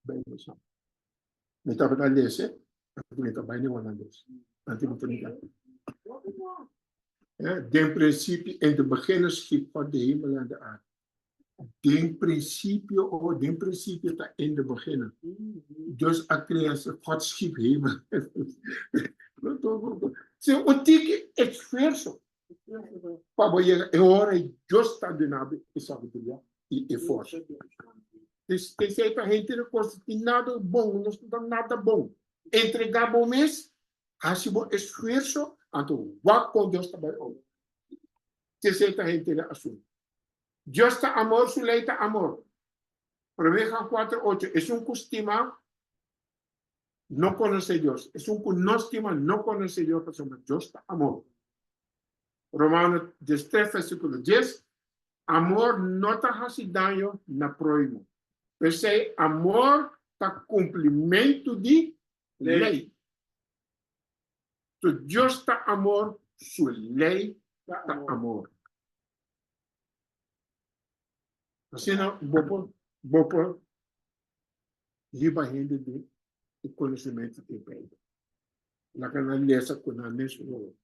Bijbel sa. Mi tabata lesa, anto mi ta bai na holandes. Anto mi ta mira. Den principio, in de beginne schiep God de hemel en de aarde. Den principio, oh, den principio ta in de beginne. Dios a crea, God schiep hemel. Si un tiki esfuerzo pa bo yega e ora ei Dios ta duna bo e sabiduria i e forsa. Esei ta henter e kos, tin nada bon, nos no ta nada bon. Entregá bo mes, hasi bo esfuerso, anto wak kon Dios ta bai obra. Esei ta henter e asuntu. Dios ta amor, su lei ta amor. Promé Juan 4, 8, Esun ku stima no konosé Dios. Esun ku no stima no konosé Dios, pasobra Dios ta amor. Romano 13, versíkulo 10, Amor no ta hasi daño na próhimo. P'esei amor ta kumplimentu di lei. So Dios ta amor, su lei ta amor. Asina bo por bo por hiba hende den e konosementu di Beibel. Laga nan lesa ku nan mes wowo.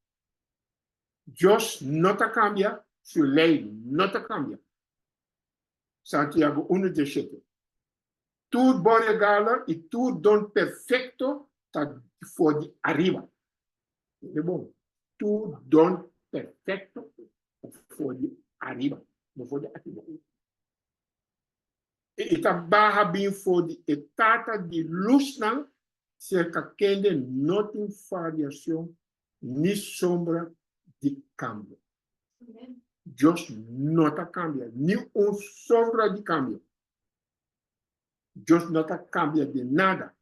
Dios no ta kambia, su lei no ta kambia. Santiago unu dieshete. Tur bon regalo i tur don perfekto ta for di ariba. Tende bon, tur don perfekto ta for di ariba, no for di aki bo. I ta baha bin for di e Tata di lusnan, serka kende no tin variashon ni sombra di kambio. Dios no ta kambia, ni un sombra di kambio. Dios no ta kambia di nada.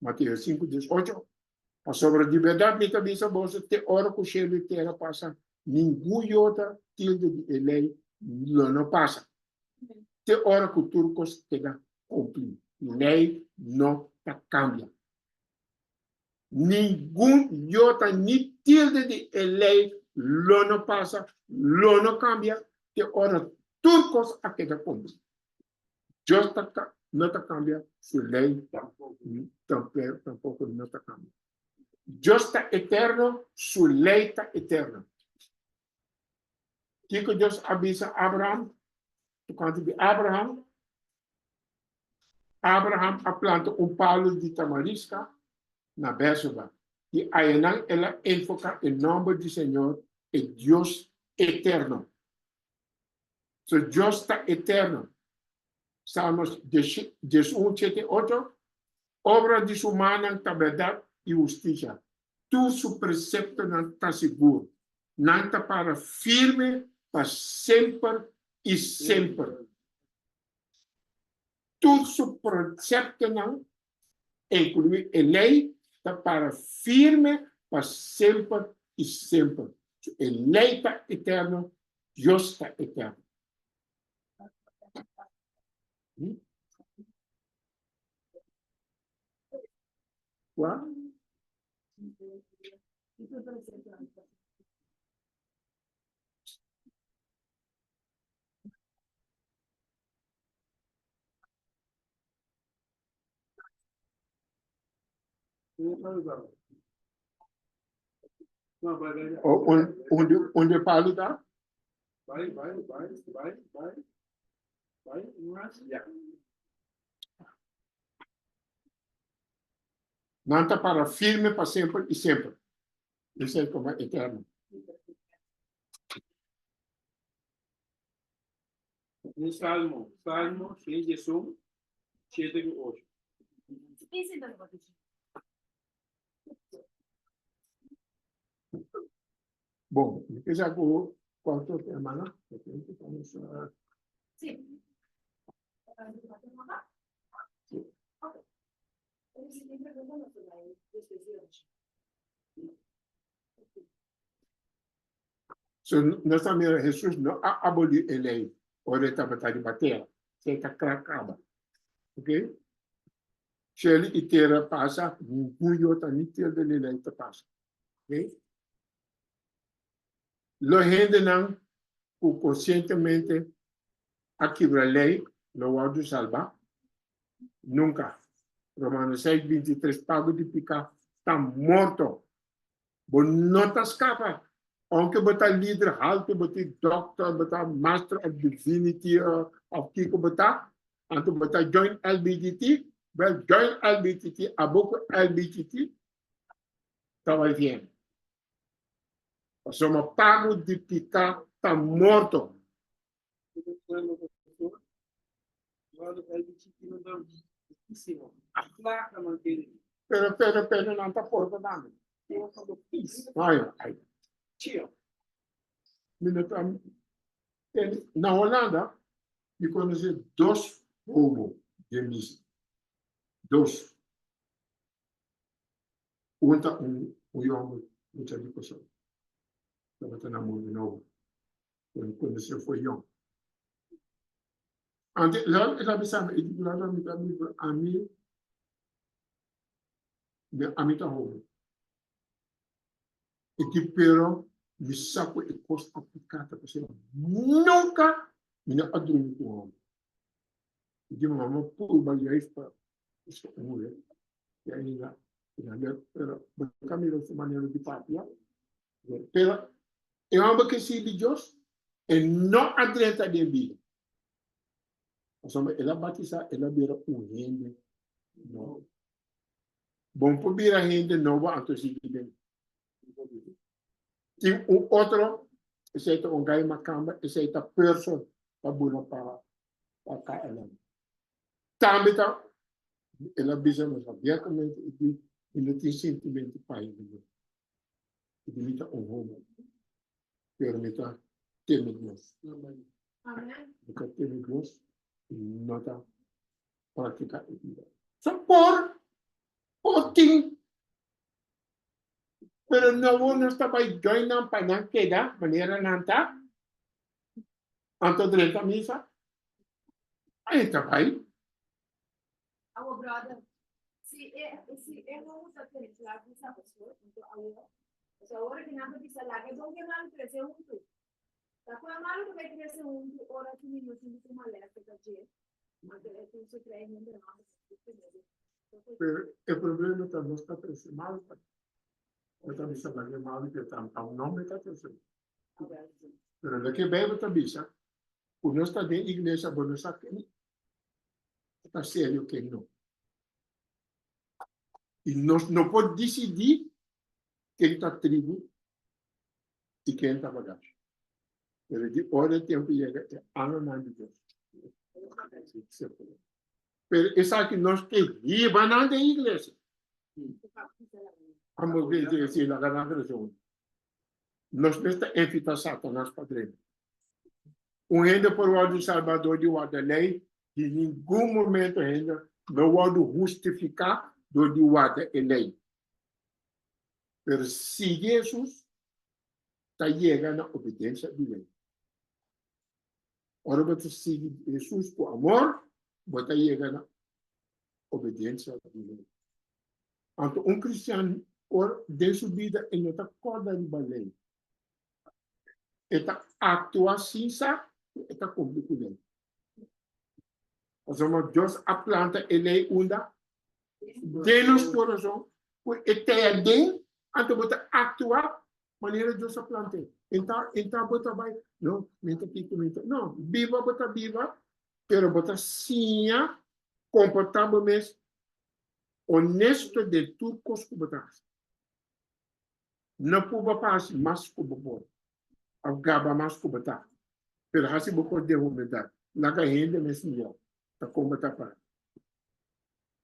Mateo 5, 18. Pasobra di bèrdat mi ta bisa boso, te ora ku shelu i tera pasa, ningun yota tilde di e lei lo no pasa, te ora ku tur kos keda kumplí. Lei no ta kambia. Ningun yota ni tilde di e lei lo no pasa, lo no kambia, te ora tur kos a keda kumplí. Dios ta no ta kambia, su lei tampoko no ta kambia. Dios ta eterno, su lei ta eterno. Kiko Dios a bisa Abraham? Tokante di Abraham, Abraham a planta un palu di tamariska na Berseba, i ayanan el a enfoká e nòmber di Señor, e Dios eterno. So Dios ta eterno. Salmos 11, 7, 8, Obra di su mannan ta bèrdat i hustisia, tur su preseptonan ta sigur. Nan ta para firme pa semper i semper. Tur su preceptonan, inclui e ley, ta para firme pa semper i semper. E ley ta eterno, Dios ta eterno. Kua? Unda e palu ta? Nan ta para firme pa semper i semper. Esei komo eterno. Un salmo, Salmo 101, 7 ku 8. Bon, mi pensa ku kuantu hermana? Sí. So nos ta mira Hesus no a abolí e lei ora e tabata riba tera. Esei ta kla kaba. Ok? Shelu i tera pasa, ningun yota ni tilde di lei ta pasa. Ok? Lo hendenan ku konsientemente a kibra lei lo wòrdu salbá? Nunka. Romanos 6, 23, Pago di piká ta morto. Bo no ta skapa. Aunke bo ta lider haltu, bo tin doctor, bo ta master of divinity of kiko bo ta, anto bo ta join LBDT, well join LBDT, abo ku LBDT ta bai bien. Pasobra pago di pika ta morto. Pero, pero, pero nan ta porta tambe. Ai, ai. Mi no ta, na Holanda, mi conoce dos homo den misa. Dos. Un ta un yongo mucha di Kòrsou. Tabata na Mundo Nobo. Cuando conoce foi yong. Ante, la, el a bisa mi, e di, la, mi ta mi, ami, mi, ami ta homo. E di, pero mi sa cu e cos a pica ta pasobra nunca mi no a drumi cu un homber. I di mama purba juist pa buska un muher i ainda pero bo ta mira su manera di papia. Pero e homber ke sirbi Dios e no a drenta den bida. Pasobra el a batisa el a bira un hende nobo. Bon por bira hende nobo anto sigui den Tin un otro, esei ta un gai makamba, esei ta person pa bula pa pa KLM. Tambe ta, el a bisa nos abiertamente i di, mi no tin sintimento pa hende muhé. I di mi ta un homo, pero mi ta teme Dios. Mi ta teme Dios i no ta praktiká e bida. So por, por tin Pero nobo nos ta bai join nan pa nan keda manera nan ta. Anto drenta misa. Ai ta bai. Awo brother, si e si e no usa tene kla ku sa pastor, anto awo, paso awor ki nan ta bisa laga e bon ku e malu trese huntu. Ta ku e malu ta bai trese huntu ora ku mi no sinti ku malesa ta dje, anto e tin su trei hende mas ku tene. Pero e problema ta nos ta trese mal pa Nos ta bisa laga e malu ke ta ta un nomber ta trese mal. Pero loke Bijbel ta bisa ku nos ta den iglesia bo no sa ken ta serio ken no. I nos no por disidí ken ta tribu i ken ta bagashi. Pero di ora e tempu yega e angelnan di Dios. Pero esaki nos ke hiba nan den iglesia. Amo ke si laga nan krese huntu. Nos mester evita Satanas pa drenta. Un hende por wòrdu salbá dor di warda lei, di ningun momento hende no wòrdu hustifiká dor di warda e lei. Pero sigui Hesus ta yega na obedensia di lei. Ora bo ta sigui Hesus ku amor, bo ta yega na obedensia di lei. Anto un kristian ora den su bida e no ta kòrda riba lei. E ta aktua sin sa ku e ta kumpli ku lei. Pasobra Dios a planta e lei unda? Den nos kurason, ku e ta aden, anto bo ta aktua manera Dios a plant'é. Enta, enta bo ta bai, no, mi ta kiko, mi ta, no, biba bo ta biba, pero bo ta siña komportá bo mes honesto den tur kos ku bo ta hasi. No purba pa hasi mas ku bo por, òf gaba mas ku bo ta, pero hasi bo kos den humildat. Laga hende mes mira ta kon bo ta para.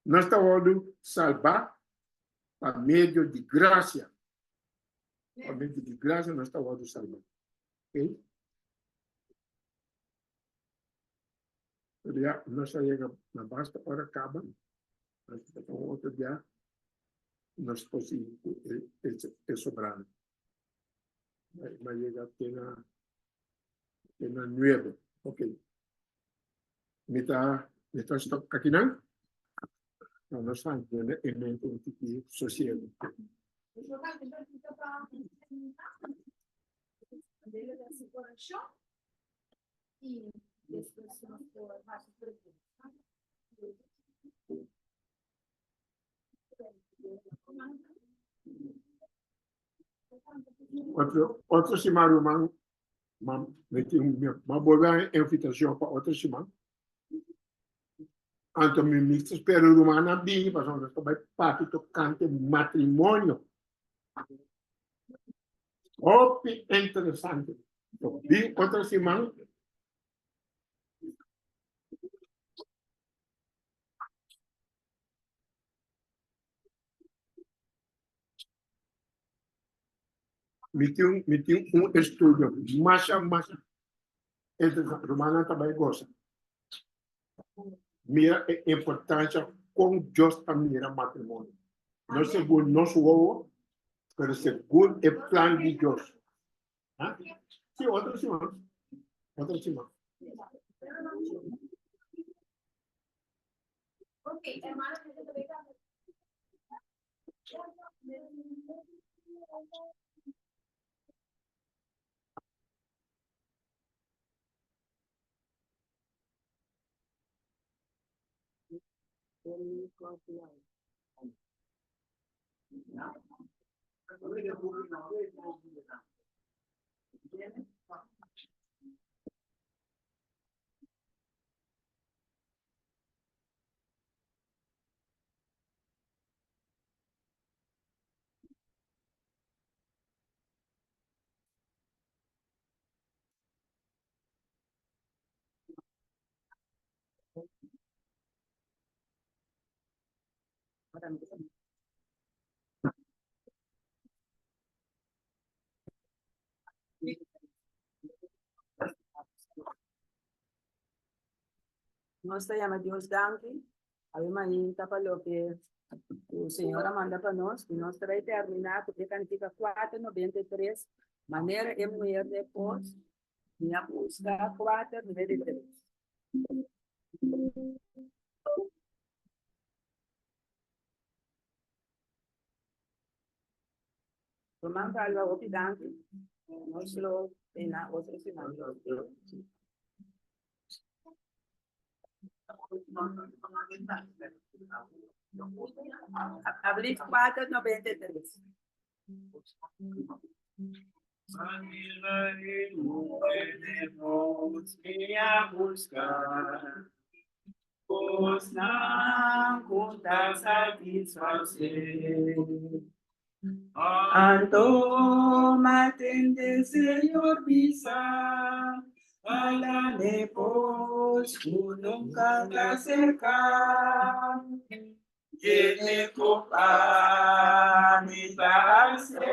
Nos ta wòrdu salbá pa medio di grasia. Pa medio di grasia nos ta wòrdu salbá. Ok? Pero ya nos a yega na basta ora kaba. Nos ta un otro dia nos por sigui ku e sobrando. Ma yega te na te na nuebe. Ok. Mi ta mi ta stop akinan. No nos ta duna e mente un tiki sosiego. Otro, otro siman ruman, ma, mi tin, ma bolbe a invitacion pa otro siman. Anto mi mi ta spera rumannan bini pasobra nos ta bai papia tocante matrimonio. Hopi interesante. Bin otro siman. Mi tin, mi tin un estudio masha, masha interesante. Rumannan ta bai gosa. Mira e importancia kon Dios ta mira matrimonio. No segun nos wowo, pero segun e plan di Dios. Ha? Sí, otro siman. Otro siman. Ok, hermano, Nos ta yama Dios danki awe mainta pa loke ku Señor a manda pa nos i nos ta bai terminá ku e kantika 493 manera e muher den pos mi a buska 493. Ruman Valva hopi danki nos lo bena otro siman. Abril 4, 93. Manera e mujer de vos mi a buscar, Kosnan ku ta satisfasé. Anto m'atende Señor bisa, Ala ne pos ku nunca ta serka. Yene kopa mi ta als'é,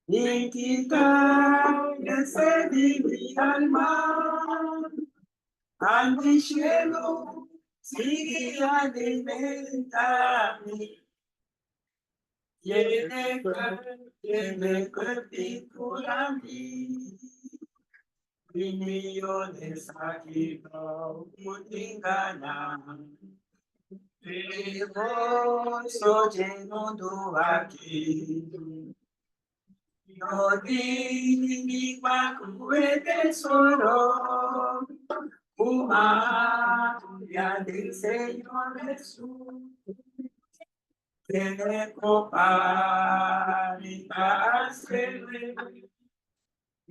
I kita e di mi alma. Andi shelu sigui alimentá mi. Yene yene i kura mi. I miónes aki no por engañá. E goso dje mundu aki. No tin igual ku e tesoro ku m'a haña den Señor Hesus. Tene kopa mi ta als'é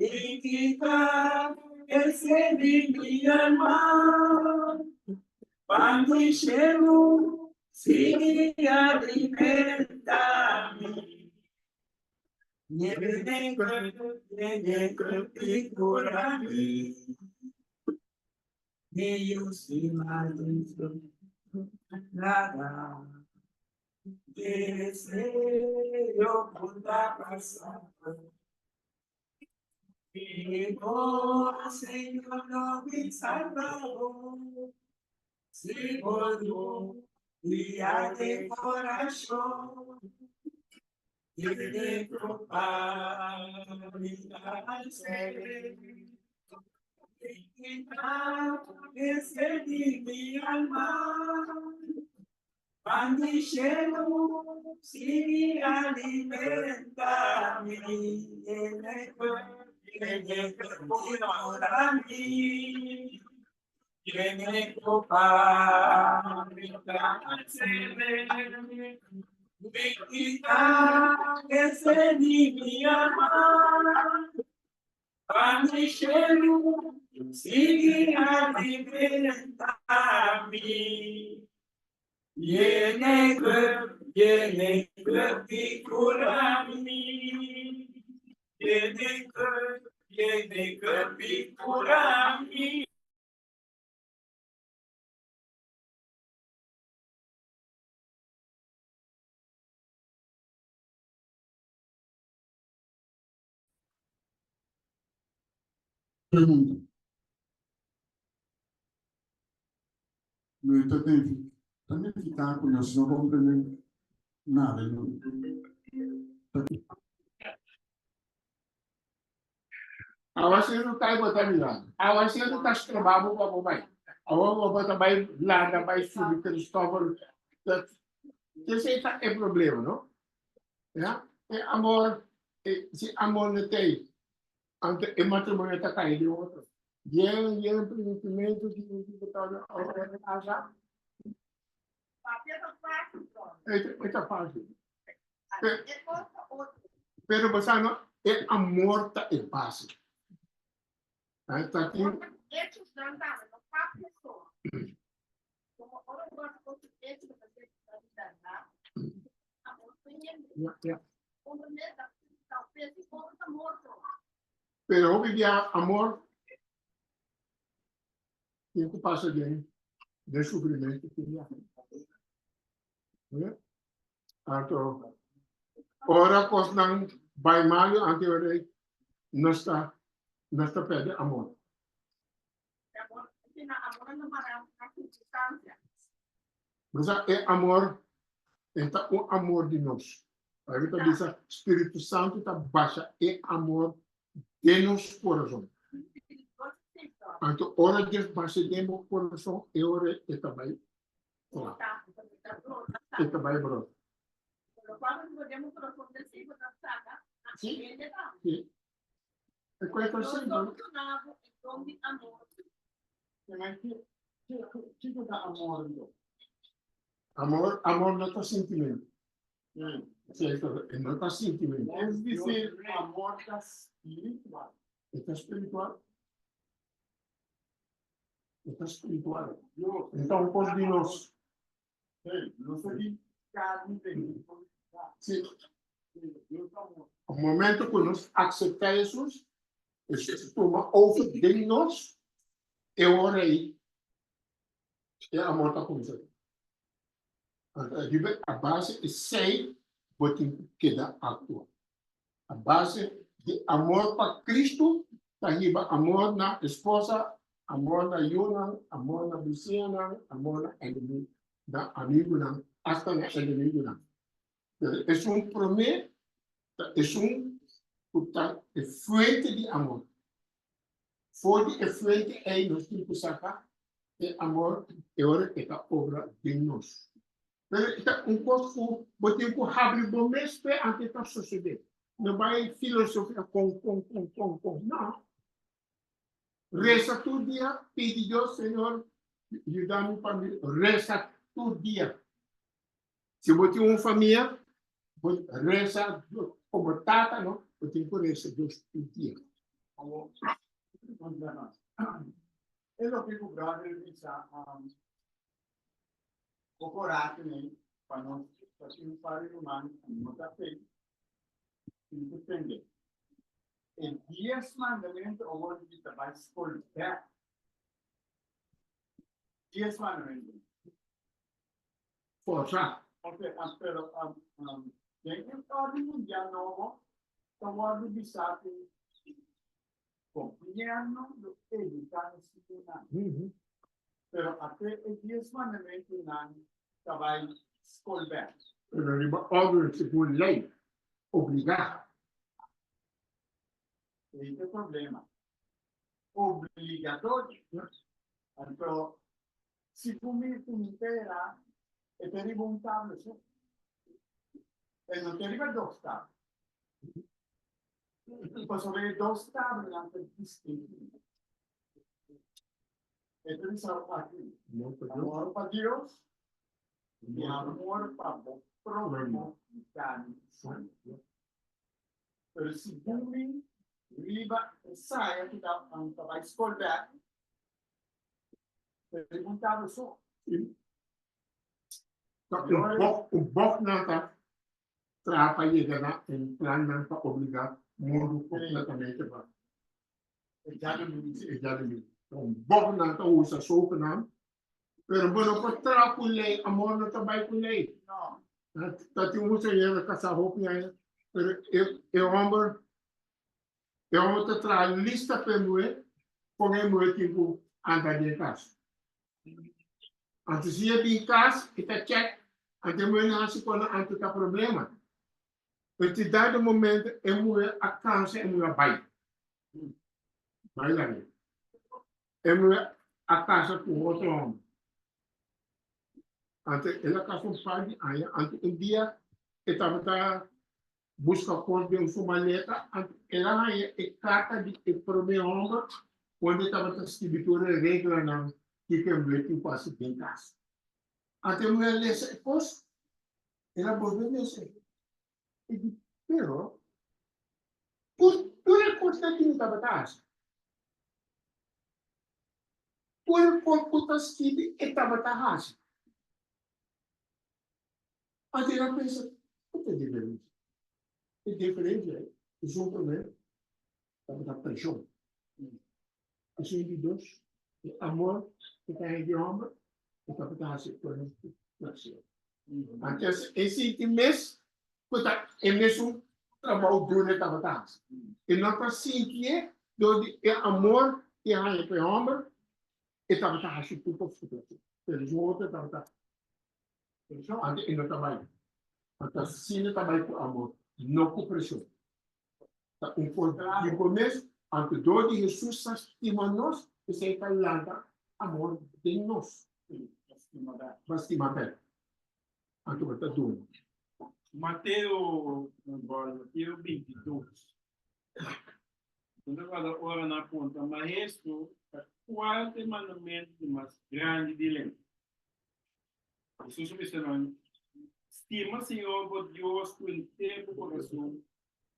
i kita e sed di mi alma. Pan di shelu sigui alimentá mi. Yene yene i kura mi. Mi yu stima nada. Deseo ku ta pasa. Llegó, Señor, no mi Salvador. Si volvió, guía de corazón. Tiene mi alma. Pan di shelu sigui alimentá mi. Yene kura mi. Yene kopa mi ta als'é. Kita e sed di mi alma. Pan di shelu sigui alimentá mi. Yene yene i kura mi. Yene yene i kura mi. Pregunta. No ta ta nifiká ku nos no komprendé nada. Awaseru ta bo ta mira. Awaseru ta stroba bo pa bo bai. Awor bo bo ta bai landa bai subi Christoffel. Esei ta e problema, no? Ya? E amor, e, si amor no tei, anto e matrimonio ta kai den otro. Yen, yen primitimentu ki ki ta ora casa. E ta fácil. Pero bo sa no, e amor ta e base. Ta tin. Pero hopi bia amor tin ku pasa den den sufrimentu tin bia. Anto ora kosnan bai malu anto ora nos ta nos ta perde amor. Nos e amor e ta un amor di nos. Bijbel ta bisa Spiritu Santu ta basha e amor den nos corazon. Anto ora Dios basha den bo corazon e ora e ta bai E ta bai brota. Sí. Sí. E kos ta simpel. Kiko ta amor anto? Amor, amor no ta sintimentu. Sí, e no ta sintimentu. Es decir, amor ta spiritual. E ta spiritual. E ta spiritual. E ta un kos di nos. Sí. O momento ku nos akseptá Hesus, Hesus tuma over den nos, e ora ei e amor ta kuminsá. Anto riba a base esei bo tin ku keda aktua. A base di amor pa Cristo ta hiba amor na esposa, amor na yunan, amor na bisiñanan, amor na enemi, na amigunan, hasta na enemigunan. Pero esun promé ta esun ku ta e fuente di amor. For di e fuente ei nos tin ku saka e amor e ora e ta obra den nos. Pero e ta un kos ku bo tin ku habri bo mes p'e antes e ta sosodé. No bai filosofia kon, kon, kon, kon, kon. No. Resa tur dia, pidi Dios, Señor, yuda mi pa mi resa tur dia. Si bo tin un famia, bo resa komo tata, no? Bo tin ku resa Dios tur dia. E loke ku brother bisa, Bo coraje nei pa nos ta tin un par di ruman cu no ta fe tin cu tende. E dies mandamento awor di ta bai scol bek. Dies mandamento. Forsa. Ok, pero den e orden mundial nobo ta wordo bisa cu Gobierno lo educa nos yunan. Pero ate e dies mandamentunan ta bai skol bek. Pero riba order segun ley, obligá. Ei ta e problema. Obligatorio. Anto, si ku mi ku mi tera, e ta riba un tabla so. E no ta riba dos tabla. Pasobra e dos tablanan ta distinti. E ta bisa aki, amor pa Dios i amor pa bo próhimo carni i sangre. Pero segun mi riba e saya ku ta ta bai skol bèk, ta riba un tabla so. Ta un bòk, un bòk nan ta traha pa yega na e plannan pa obliga mundu kompletamente pa e djadumingu. Ta un bòk nan ta usa zogenaamd, pero bo no por traha ku lei, amor no ta bai ku lei. Ta tin un señora kasá hopi aña, pero e hòmber e hòmber ta traha lista pa e muhé kon e muhé tin ku anda den kas. Anto si e bin kas, e ta chèk, anto e muhé no hasi kos anto ta problema. Pero ti dado momento e muhé a kansa, e muhé a bai. Bai laga. E muhé a kasa ku otro hòmber. Anto el a kasa un par di aña, anto un dia e tabata buska kos den su maleta, anto el a haña e karta di e promé hòmber unda e tabata skibi tur e reglanan kiko e muhé tin ku hasi den kas. Anto e muhé lesa e kos, el a bolbe lesa e di, Pero, tur tur e kosnan ki mi tabata hasi, tur e kos ku ta skibi e tabata hasi. Anto el a pensa, Ku ta e diferensia? E diferensia esun promé tabata preshon. Esun di dos, e amor ku ta hende hòmber, e tabata hasi kos ku plaser. Anto e sinti mes ku ta e mesun trabou duru e tabata hasi. E no ta sintié dor di e amor ku e haña pa e hòmber, e tabata hasi tur kos ku plaser. Pero esun otro tabata Anto e no ta bai. Anto asina ta bai ku amor, no ku preshon. Ta un kos di bo mes, anto dor di Hesus sa stima nos, esei ta lanta amor den nos. Bo a stima bèk, anto bo ta duna. Mateo, Mateo 22. Nan tabata ora nan a puntra, Maestro, ta kual ta e mandamentu di mas grandi di lei? Hesus a bisa nan, Stima Señor bo Dios ku henter bo kurason,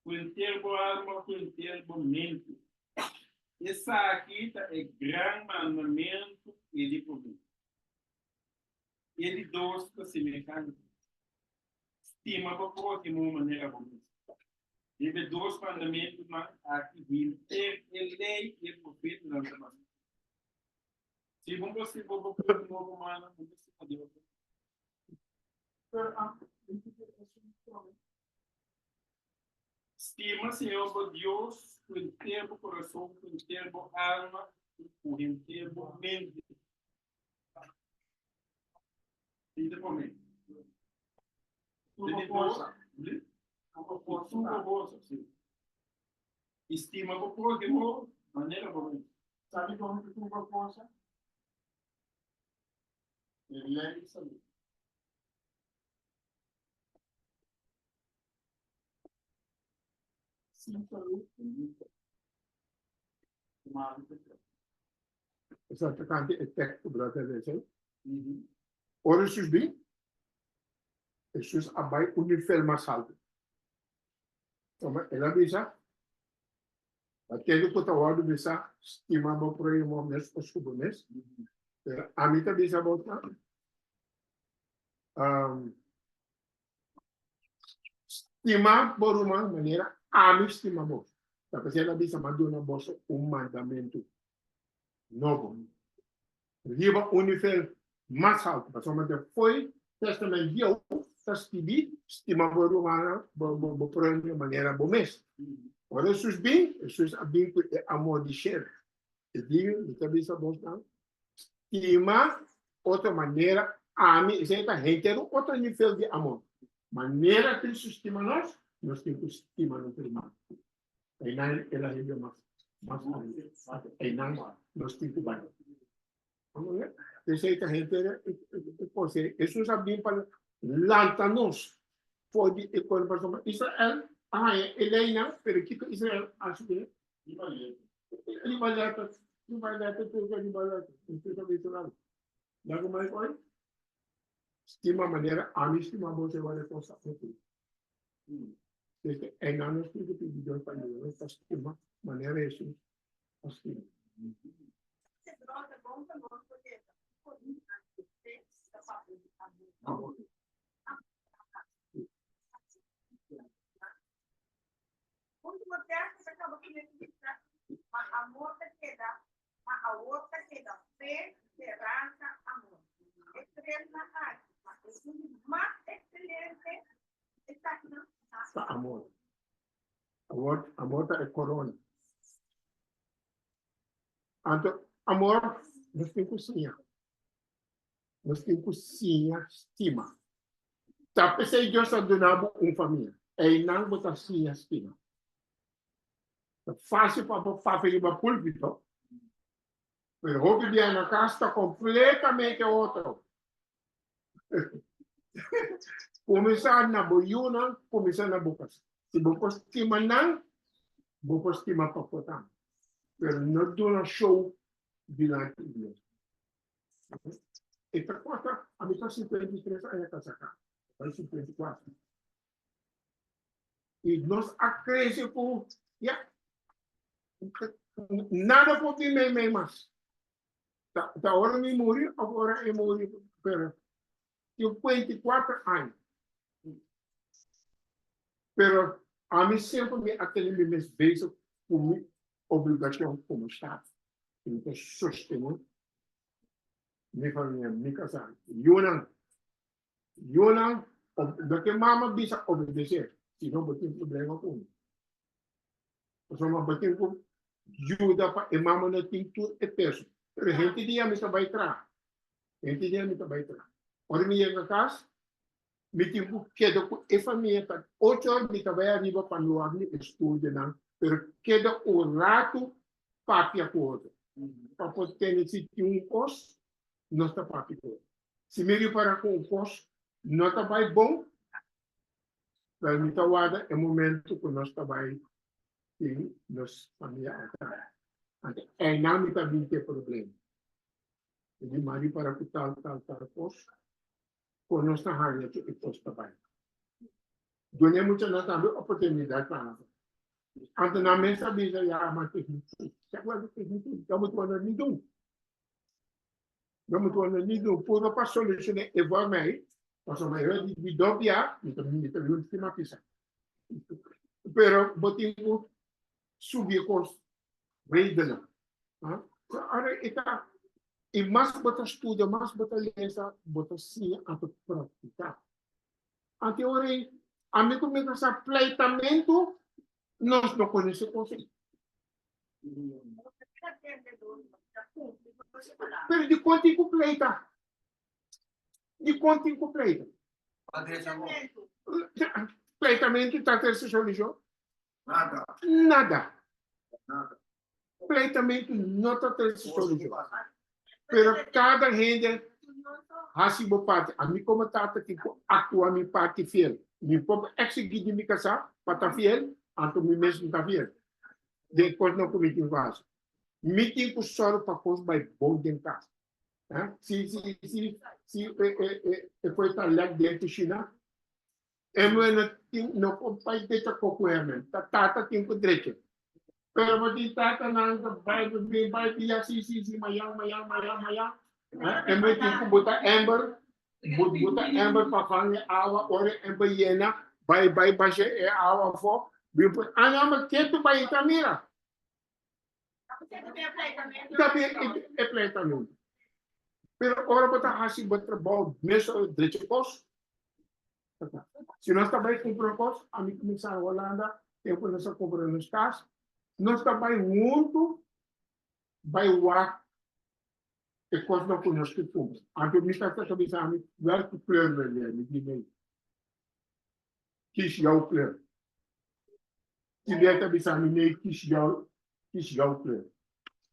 ku henter bo alma, ku henter bo mente. Esaki ta e gran mandamentu i di promé. E di dos ta semehante, Stima bo próhimo manera bo mes. Riba e dos mandamentunan aki henter e Lei i e Profetanan ta basá. Si bo por stima bo próhimo bo mana, bo ta stima Dios tambe. Stima Señor bo Dios ku henter bo kurason, ku henter bo alma i ku henter bo mente. Sinti pa mi. Tur bo forsa. Ku tur bo forsa, si. I stima bo próhimo manera bo mes. Sabi kon ku tur bo forsa? E lei di salú. Sin salú, Malu ta keda. Esaki ta kante e teksto brother Rachel. Ora Jesus bin, Jesus a bai un nivel mas haltu. Toma, el a bisa, Aquele ku ta wòrdu bisa, stima bo próhimo meskos ku bo mes. Pero ami ta bisa bo ta, stima bo ruman manera ami stima bo. Ta p'esei el a bisa, Mi a duna boso un mandamentu nobo. Riba un nivel mas haltu, pasobra den fo'i Testament Bieu ta skibí, Stima bo rumannan, bo próhimo manera bo mes. Ora Hesus bin, Hesus a bin ku e amor di shelu. E di, Mi ta bisa bosnan, stima otro manera ami, esei ta henter un otro nivel di amor. Manera Kristu stima nos, nos tin ku stima nos ruman. Einan el a hibia mas mas ariba. Einan nos tin ku bai. P'esei ta henter e kos ei. Hesus a bin pa lanta nos for di e kos pasobra Israel a haña e leinan, pero kiko Israel a hasi kuné? Riba letter, riba letter, tur kos riba letter. Hesus a bisa nan, Laga mai oi, stima manera ami stima boso e wak e kos aki. Desde einan nos tin ku pidi Dios pa yuda nos pa stima manera Hesus a stima. Ta amor. Amor, amor ta e corona. Anto, amor, nos tin ku siña. Nos tin ku siña stima. Ta p'esei Dios a duna bo un famia. Einan bo ta siña stima. Ta fácil pa bo papia riba púlpito, pero hopi bia na kas ta kompletamente otro. Kuminsá na bo yunan, kuminsá na bo kas. Si bo por stima nan, bo por stima pafó tambe. Pero no duna show dilanti Dios. E ta kosta, ami ta 53 aña kasá, bai 54. I nos a krese ku, ya, nada por bin meimei mas. Ta, ta ora mi muri of ora e muri, pero 54 aña. Pero ami semper mi a tene mi mes bezig ku mi obligashon komo Staat. Mi ta sostené mi famia, mi kasá, yunan. Yunan, loke mama bisa obedesé, si no bo tin problema ku mi. Pasobra bo tin ku yuda pa e mama no tin tur e peso. Pero henter dia mi ta bai traha. Henter dia mi ta bai traha. Ora mi yega kas, mi tin ku keda ku e famia ta ocho ora mi ta bai ariba pa mi wak mi estudionan, pero keda un ratu papia ku otro. Pa por tene si tin un kos, nos ta papia ku otro. Si mi ripara ku un kos no ta bai bon, wel mi ta warda e momento ku nos ta bai tin nos famia altar. Anto einan mi ta bin ku e problema. Mi di, m'a ripara ku tal, tal, tal kos, kon nos ta haña ku e kos ta bai. Duna e muchanan tambe oportunidat pa hasi. Anto nan mes ta bisa, ya, ma te hin, te hin, dat moeten we niet doen. Dat moeten we niet doen. Purba pa solushoné e vorm ei, pasobra e di di dopia, mi ta mi ta última pisa. Pero bo tin ku subi e kos redenen. Ah, so ahora e ta i mas bo ta studia, mas bo ta lesa, bo ta siña anto praktiká. Anto e ora ei, ami ku mi kasá pleitamentu, nos no konosé kos ei. Pero di kon tin ku pleita? Di kon tin ku pleita? Pleitamentu ta trese solushon? Nada. Nada. Nada. Pleitamentu no ta trese solushon. Pero kada hende hasi bo parti. Ami komo tata tin ku aktua mi parti fiel. Mi por eksigí di mi kasá pa ta fiel, anto mi mes no ta fiel. Den kosnan ku mi tin ku hasi. Mi tin ku sòru pa kos bai bon den kas. Si si si si e e e e kos ta lèk den kushina, e muhé no tin no por bai drecha kos ku hèmen. Ta tata tin ku drecha. Pero bo tin tatanan ta bai bin bai bia si si si mayan mayan mayan mayan. E muhé tin ku bota ember buta ember pa van e awa ora e ember yena bai bai basha e awa afó bin pone ana ma ketu bai ta mira ta bin e pleitamentu pero ora bo ta hasi bo trabou mesun drecha kos si nos ta bai kumpra kos ami kuminsá Holanda tempu nos a kumpra nos kas nos ta bai huntu bai wak E kosnan ku nos ke kumpra. Anto mi tata ta bisa mi, Welke kleur wil jij? Mi di, Nee, kies jouw kleur. Tibia ta bisa mi, Nee, kies jouw, kies jouw kleur.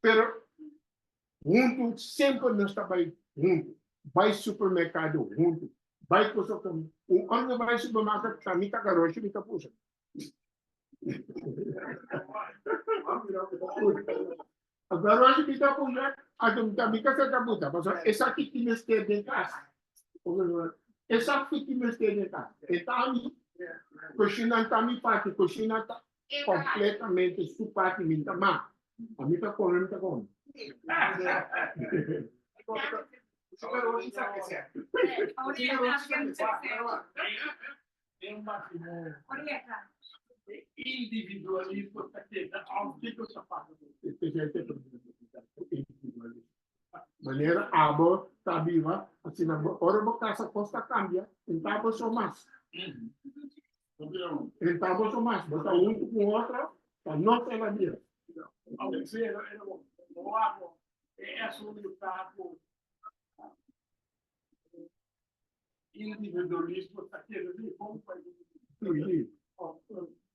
Pero huntu, semper nos ta bai huntu. Bai supermerkado huntu. Bai kosa ku un ora nos bai supermerkado, ta mi ta garoshi, mi ta pusa. Garoshi mi ta pusa, anto mi ta mi kasa ta buta, pasobra esaki tin mester den kas. Esaki tin mester den kas. E ta ami, kushinan ta mi parti, kushina ta kompletamente su parti, mi ta ma. Ami ta kome, mi ta kome. Den matrimonio, e individualismo ta keda òf kiko ta pasa ku Individualismo. Manera abo ta biba, asina bo, ora bo kasa kos ta kambia, en ta bo so mas. En ta bo so mas, bo ta huntu ku otro, pa no ta la bira. Individualismo ta keda di kon pa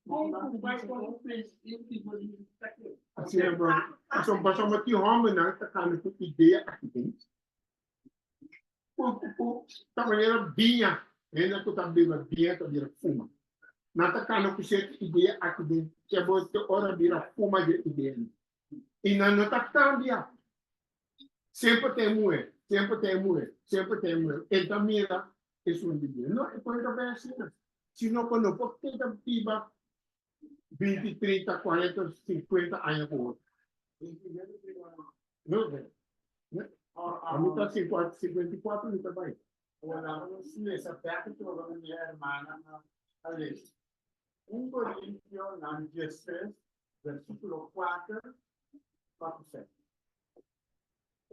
Kon ku bai kon pes individualismo ta keda. Asina bro, pasobra pasobra tin hòmbernan ta kambia ku idea aki den. Ku ku ta manera biña, hende ku ta bebe biña ta bira fuma. Nan ta kambia ku sierto idea aki den, ke bo te ora bira fuma di e ideanan. I nan no ta kambia. Semper ta e muhé. Semper ta e muhé, semper ta e muhé. E ta mira esun di dia. No, e por ta bai asina. Sino ku no por keda biba binti, trinta, kuarenta, sinkuenta aña ku otro. No, no. Ami ta 54, mi ta bai. Ora nos lesa bek trobe mi hermana a lesa. 1 Korintionan 13, versíkulo 4 pa ku 6.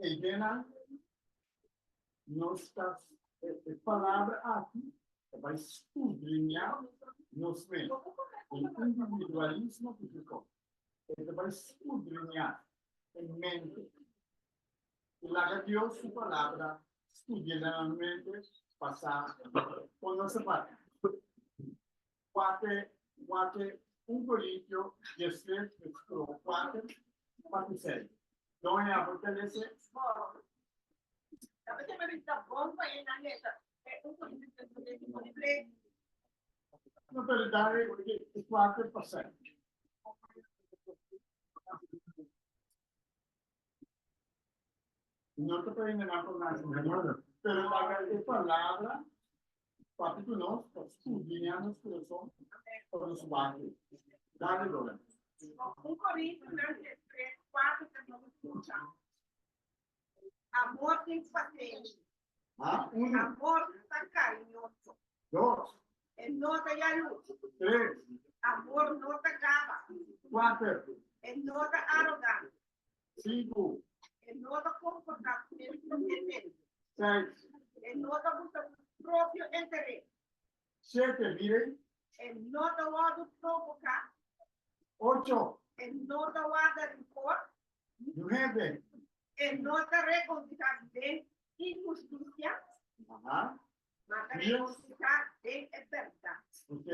Eidenan nos ta e palabra aki ta bai skudriñá nos mes. E individualismo ku kiko? E ta bai skudriñá e mente. I laga Dios su palabra studia nan mente pa sa kon nos ta papia. Kuater, kuater, 1 Korintio 13, versíkulo 4 pa ku 6. Doña, bo ta lesa? No, pero dale 4 pa 6. No ta poniendo nan por nada, hermano. Pero laga e palabra papia ku nos, pa skudriñá nos kurason, pa nos wak. Dale, Lola. 1 Korintionan 13, 4 ta nos skucha. Amor tin pasenshi. Ha? Uno. Amor ta kariñoso. Dos. E no ta yalú. Tres. Amor no ta gaba. Kuater. E no ta arogante. Sinku. E no ta komportá su mes propiamente. Seis. E no ta buska su propio interes. Shete, miren. E no ta wòrdu provoká. Ocho. E no ta warda renkor. Nuebe. E no ta regosihá den inhustisia. Aha. Ma ta Dies. regosihá den e bèrdat. Ok.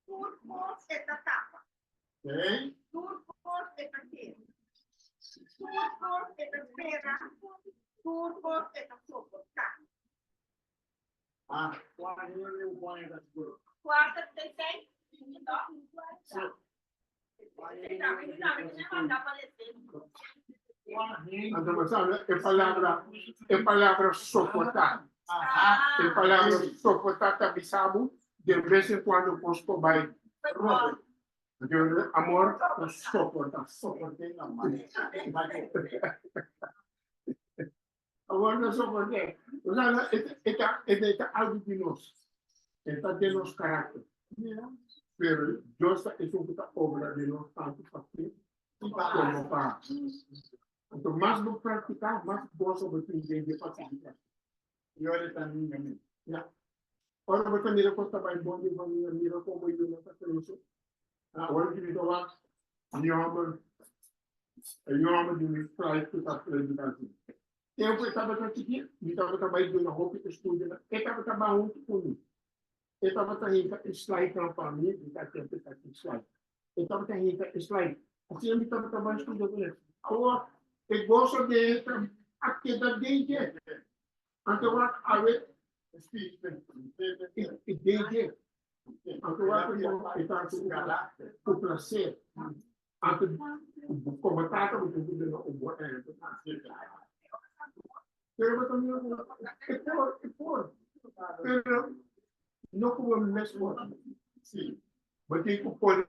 Tur kos e ta tapa. Ok. Tur kos e ta kere. Tur kos e ta spera. Tur kos e ta soportá. Ah, kua hende u pone ta seguro? Kuarta te seis, no. Anto bo sabe e palabra, e palabra soportá. E palabra soportá ta bisa bo de bes en cuando cos por bai roto. Anto amor ta soportá. Soporté na mas. Awor no soporté. O sea, e ta, e ta algo di nos. E ta den nos karakter. Pero Dios ta esun ku ta obra den nos tantu pa ke komo pa. Anto mas bo praktiká, mas goso bo tin den di partisipá. I ora ta ninga mi. Ya. Ora bo ta mira kos ta bai bon den famia, mira kon bo yunan ta krese. Awor ki mi ta wak mi hòmber E yu hòmber di mi Christ ku ta prediká aki. Tempu e tabata chikí, mi tabata bai duna hopi estudionan. E tabata bai huntu ku mi. E tabata hinka e slide-nan pa mi, mi ta tempu e ta tin slide. E tabata hinka e slide. Asina mi tabata bai studia ku el. Awor, e goso di e ta a keda den dje. Anto wak awe e den dje. Anto wak e ta ku plaser. Anto, komo tata bo tin ku duna un bon ehempel. Pero bo ta mira ku e por, e por. Pero no ku bo mes por. Sí. Bo tin ku pone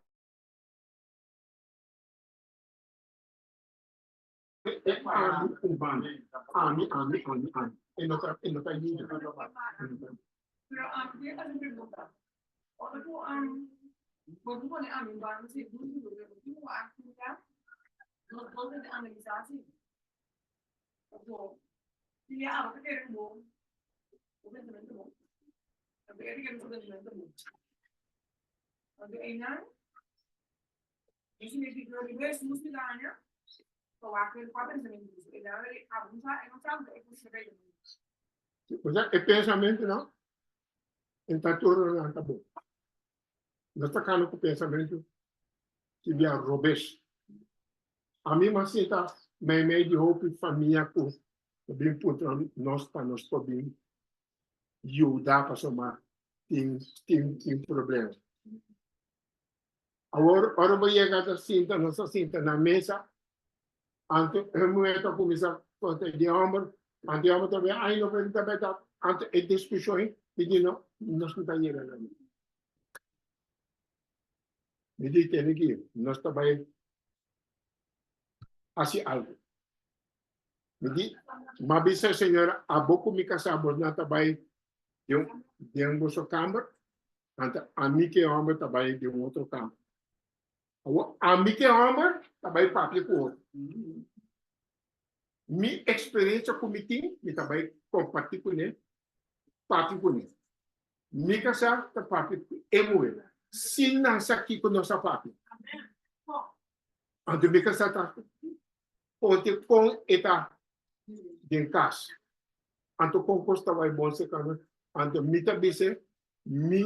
e ami un banda. Ami, ami, ami, ami. E no ta, e no ta yuda. Pero ami tin algun pregunta. Ora ku bo ta pone ami un banda sigur sigur pero bo tin ku aktua nos dos mester analisá si. Paso si ya abo ta kere ku bo bo pensamentu bon anto e ta kere ku su pensamentu bon. Anto einan e significa riba Hesus di daña pa wak kua pensamentu di Hesus. Einan abo no sa e no sa e kushina kai den. Osea, e pensamentunan en ta tur nan ta bon. Nos ta kanda ku pensamentu ki bia robes. Ami mas sinta meimei di hopi famia ku ta bin puntra nos pa nos por bin yuda pasobra tin tin tin problema. Awor ora bo yega ta sinta nos ta sinta na mesa anto e muher ta kuminsa konta di homber. Anto e ta bay, ay no, pero ta bay ta, anto e discusion ei, mi di no, nos no ta yega na mi. Mi di tene ki, nos ta bay hasi algo. Mi di, m'a bisa señora, abo ku mi kasá bos nan ta bay den, den boso kamber, anto ami ku e hòmber ta bay den un otro kamber. Awor, ami ku e hòmber ta bay papia ku otro. Mi eksperensia ku mi tin, mi ta bai kompartí kuné, papia kuné. Mi kasá ta papia ku e muhé, sin nan sa kiko nos a papia. Anto mi kasá ta konta kon e ta den kas. Anto kon kos ta bai bon serka nos. Anto mi ta bis'é, mi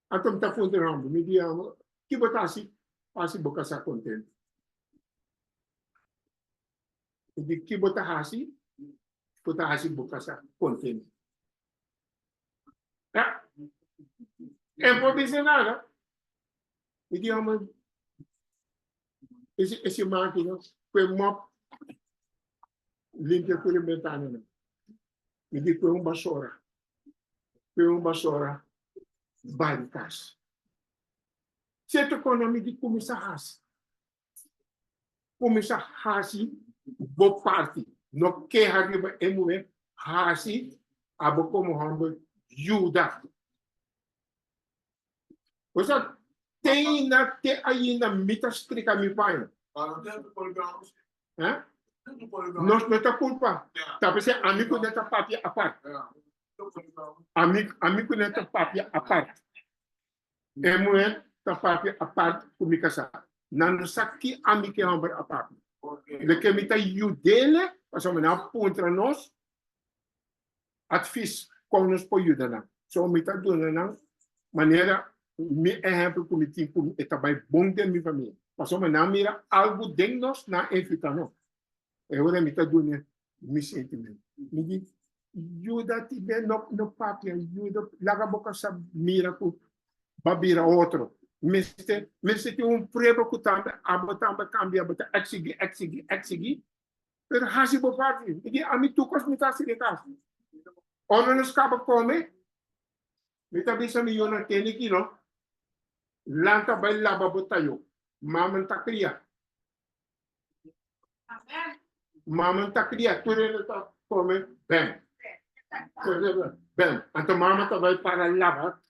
Anto mi ta puntra e homber, mi di e homber, ki bo ta hasi pa hasi bo kasá kontentu? Mi di, ki bo ta hasi ku ta hasi bo kasá kontentu? Ya, e por bisa nada. Mi di e homber, ese ese mákina ku e mòp limpia tur e bentananan. Mi di, ku e un basora. Ku un basora bai kas. Sierto kon ami di kuminsá hasi. Kuminsá hasi bo parti. No keha riba e muhé, hasi abo komo hòmber yuda. Osea, te ainda, te ainda mi ta strika mi paña. Eh? Nos no ta culpa. Ta p'esei ami cu nan ta papia apart. Ami, ami cu nan ta papia apart. E muher ta papia apart cu mi casá. Nan no sa ki ami cu e homber a papia. Loke mi ta yud'ele, pasobra nan a puntra nos advies kon nos por yuda nan. So mi ta duna nan manera mi ehempel ku mi tin ku e ta bai bon den mi famia. Pasobra nan mira algu den nos, nan a invita nos. E ora mi ta duna mi sentimentu. Mi di, yuda ti be, no, no papia, yuda, laga bo kasa mira ku ba bira otro. Mester, mester tin un prueba ku tambe abo tambe kambia, bo ta eksigi, eksigi, eksigi. Pero hasi bo parti. Mi di, ami tur kos mi ta hasi den kas. Ora nos kaba kome, mi ta bisa mi yunan, tene ki no, lanta bai laba bo tayo. Mama ta kria. Mama ta kria, tur hende ta kome, bèm. Bèm. Anto mama ta bai para laba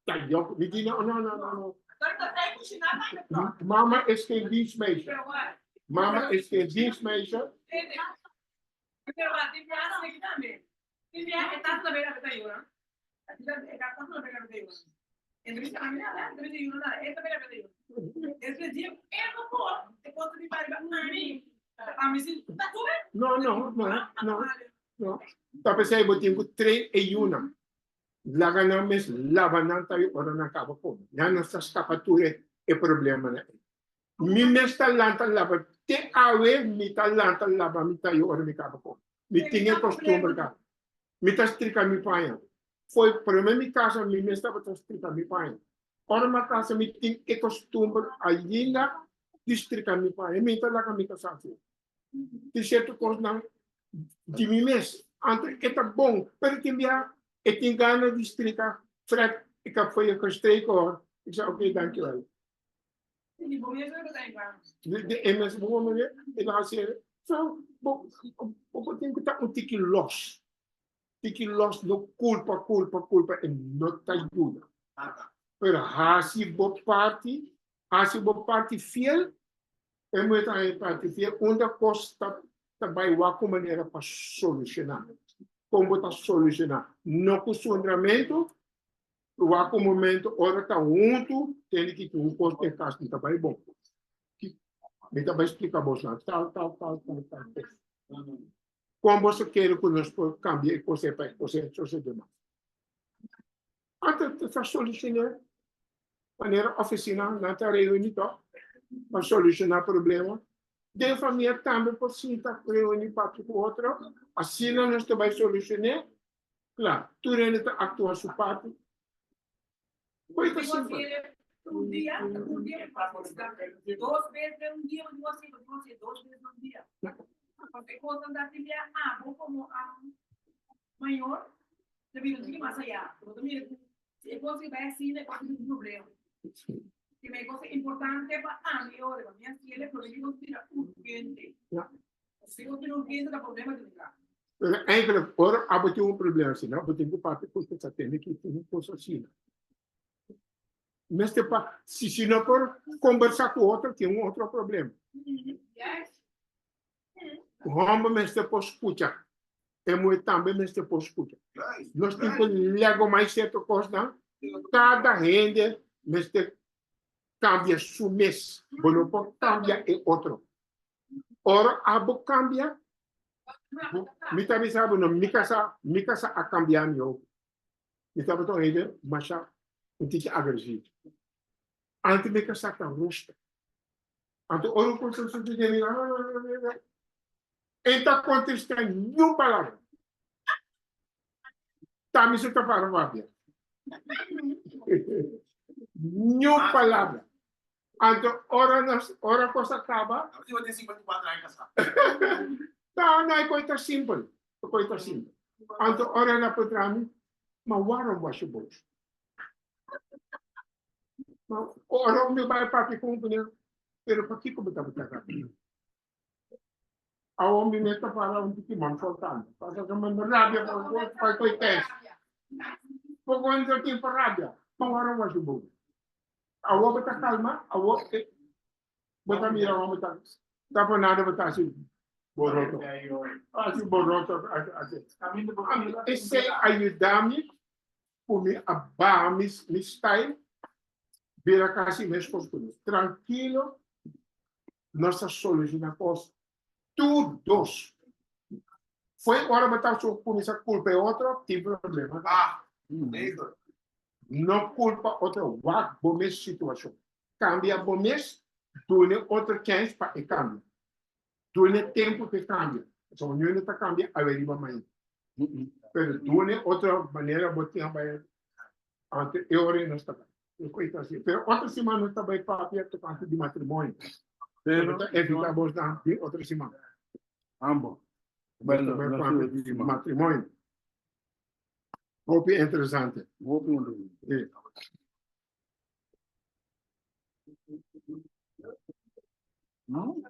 tayo. Mi di, no, no, no, no, no. Mama is geen dienstmeisje. Mama is geen dienstmeisje. No, no, no, no, no. Ta p'esei bo tin ku train e yunan. Laga nan mes laba nan tayo ora nan kaba kome. Nan no sa skapa tur e problemanan ei. Mi mes ta lanta laba, te awe mi ta lanta laba mi tayo ora mi kaba kome. Mi tin e kostumber kaba. Mi ta strika mi paña. Fo'i prome mi kasa mi mes tabata strika mi paña. Ora mi a kasa mi tin e kostumber ainda di strika mi paña. Mi ta laga mi kasa afó. Tin sierto kosnan di mi mes. Anto e ta bon, pero tin bia e tin gana di strika. Fred, ik heb voor je gestreken hoor. Ik zei, oké, dankjewel. E mes bo manera, e ta hasi so bo bo tin ku ta un tiki los. Tiki los no kulpa, kulpa, kulpa e no ta yuda. Pero hasi bo parti, hasi bo parti fiel E muhé ta haña parti fiel unda kos ta ta bai wak ku manera pa solushoná. Kon bo ta solushoná? No ku sundramentu, wak un momento ora ta huntu tene ki tin un kos den kas no ta bai bon. Mi ta bai splika boso tal tal tal tal tal kos. Kon boso kere ku nos por kambia e kos ei pa e kos ei sosodé mas? Anto ta solushoná manera ofisina nan ta reuní tòg pa solushoná problema. Den famia tambe por sinta reuní papia ku otro, asina nos ta bai solushoné. Kla, tur hende ta aktua su parti. Koe ta simpel. Porque kosnan ta tin bia abo komo mayor ta bira un tiki mas ayá. Bo ta mira ku si e kos bai asina e kos ta bira un problema. Te me kos importante pa ami e ora pa mi hasiel e problema ku bira urgente. Si bo bira urgente ta problema di lugar. Pero eigenlijk ora abo tin un problema asina bo tin ku papia ku ta tende ki tin un kos asina. Mester pa si si no por kombersá ku otro tin un otro problema. Homber mester por skucha. E muher tambe mester por skucha. Nos tin ku lego mas sierto kosnan. Kada hende mester kambia su mes. Bo no por kambia e otro. Ora abo kambia, mi ta bisa bo no, mi kasa, mi kasa a kambia mi hopi. Mi tabata un hende masha un tiki agresivo. Antes mi kasá ta rustig. Anto ora un kos a sucede mi e ta contesta niun palabra. Ta mi su ta para papia. Niun palabra. Anto ora nos ora kos a kaba. Si bo tin 54 aña kasá. No, no, e kos ta simpel. E kos ta simpel. Anto ora el a puntra mi, ma waarom was je boos? Ma ora mi bai papia ku un kuné, pero pakiko bo tabata rabia? Awor mi mester para un tiki man soltando. Pasobra mi rabia pa koe test. Poko no tin pa rabia. Ma waarom was je boos? Awor bo ta kalma, awor bo ta mira bo ta ta por nada bo ta hasi boroto. Hasi boroto. Esei a yuda mi ku mi a baha mi mi style bira kasi meskos ku mi. Trankilo nos a soluciona kos tur dos. Foi ora bo ta kuminsá kulpa e otro tin problema. Ah, zeker. No kulpa otro, wak bo mes situashon. Kambia bo mes, duna otro chèns pa e kambia. Duna tempu pa e kambia. Pasobra niun no ta kambia awe riba mañana. Pero duna otro manera bo tin a bai anto e ora ei nos ta bai. E kos ta asina. Pero otro siman nos ta bai papia tokante di matrimonio. Pero ta evita bosnan di otro siman. Ambo. Nos ta bai papia di matrimonio. Hopi interesante. Hopi interesante. Sí. No?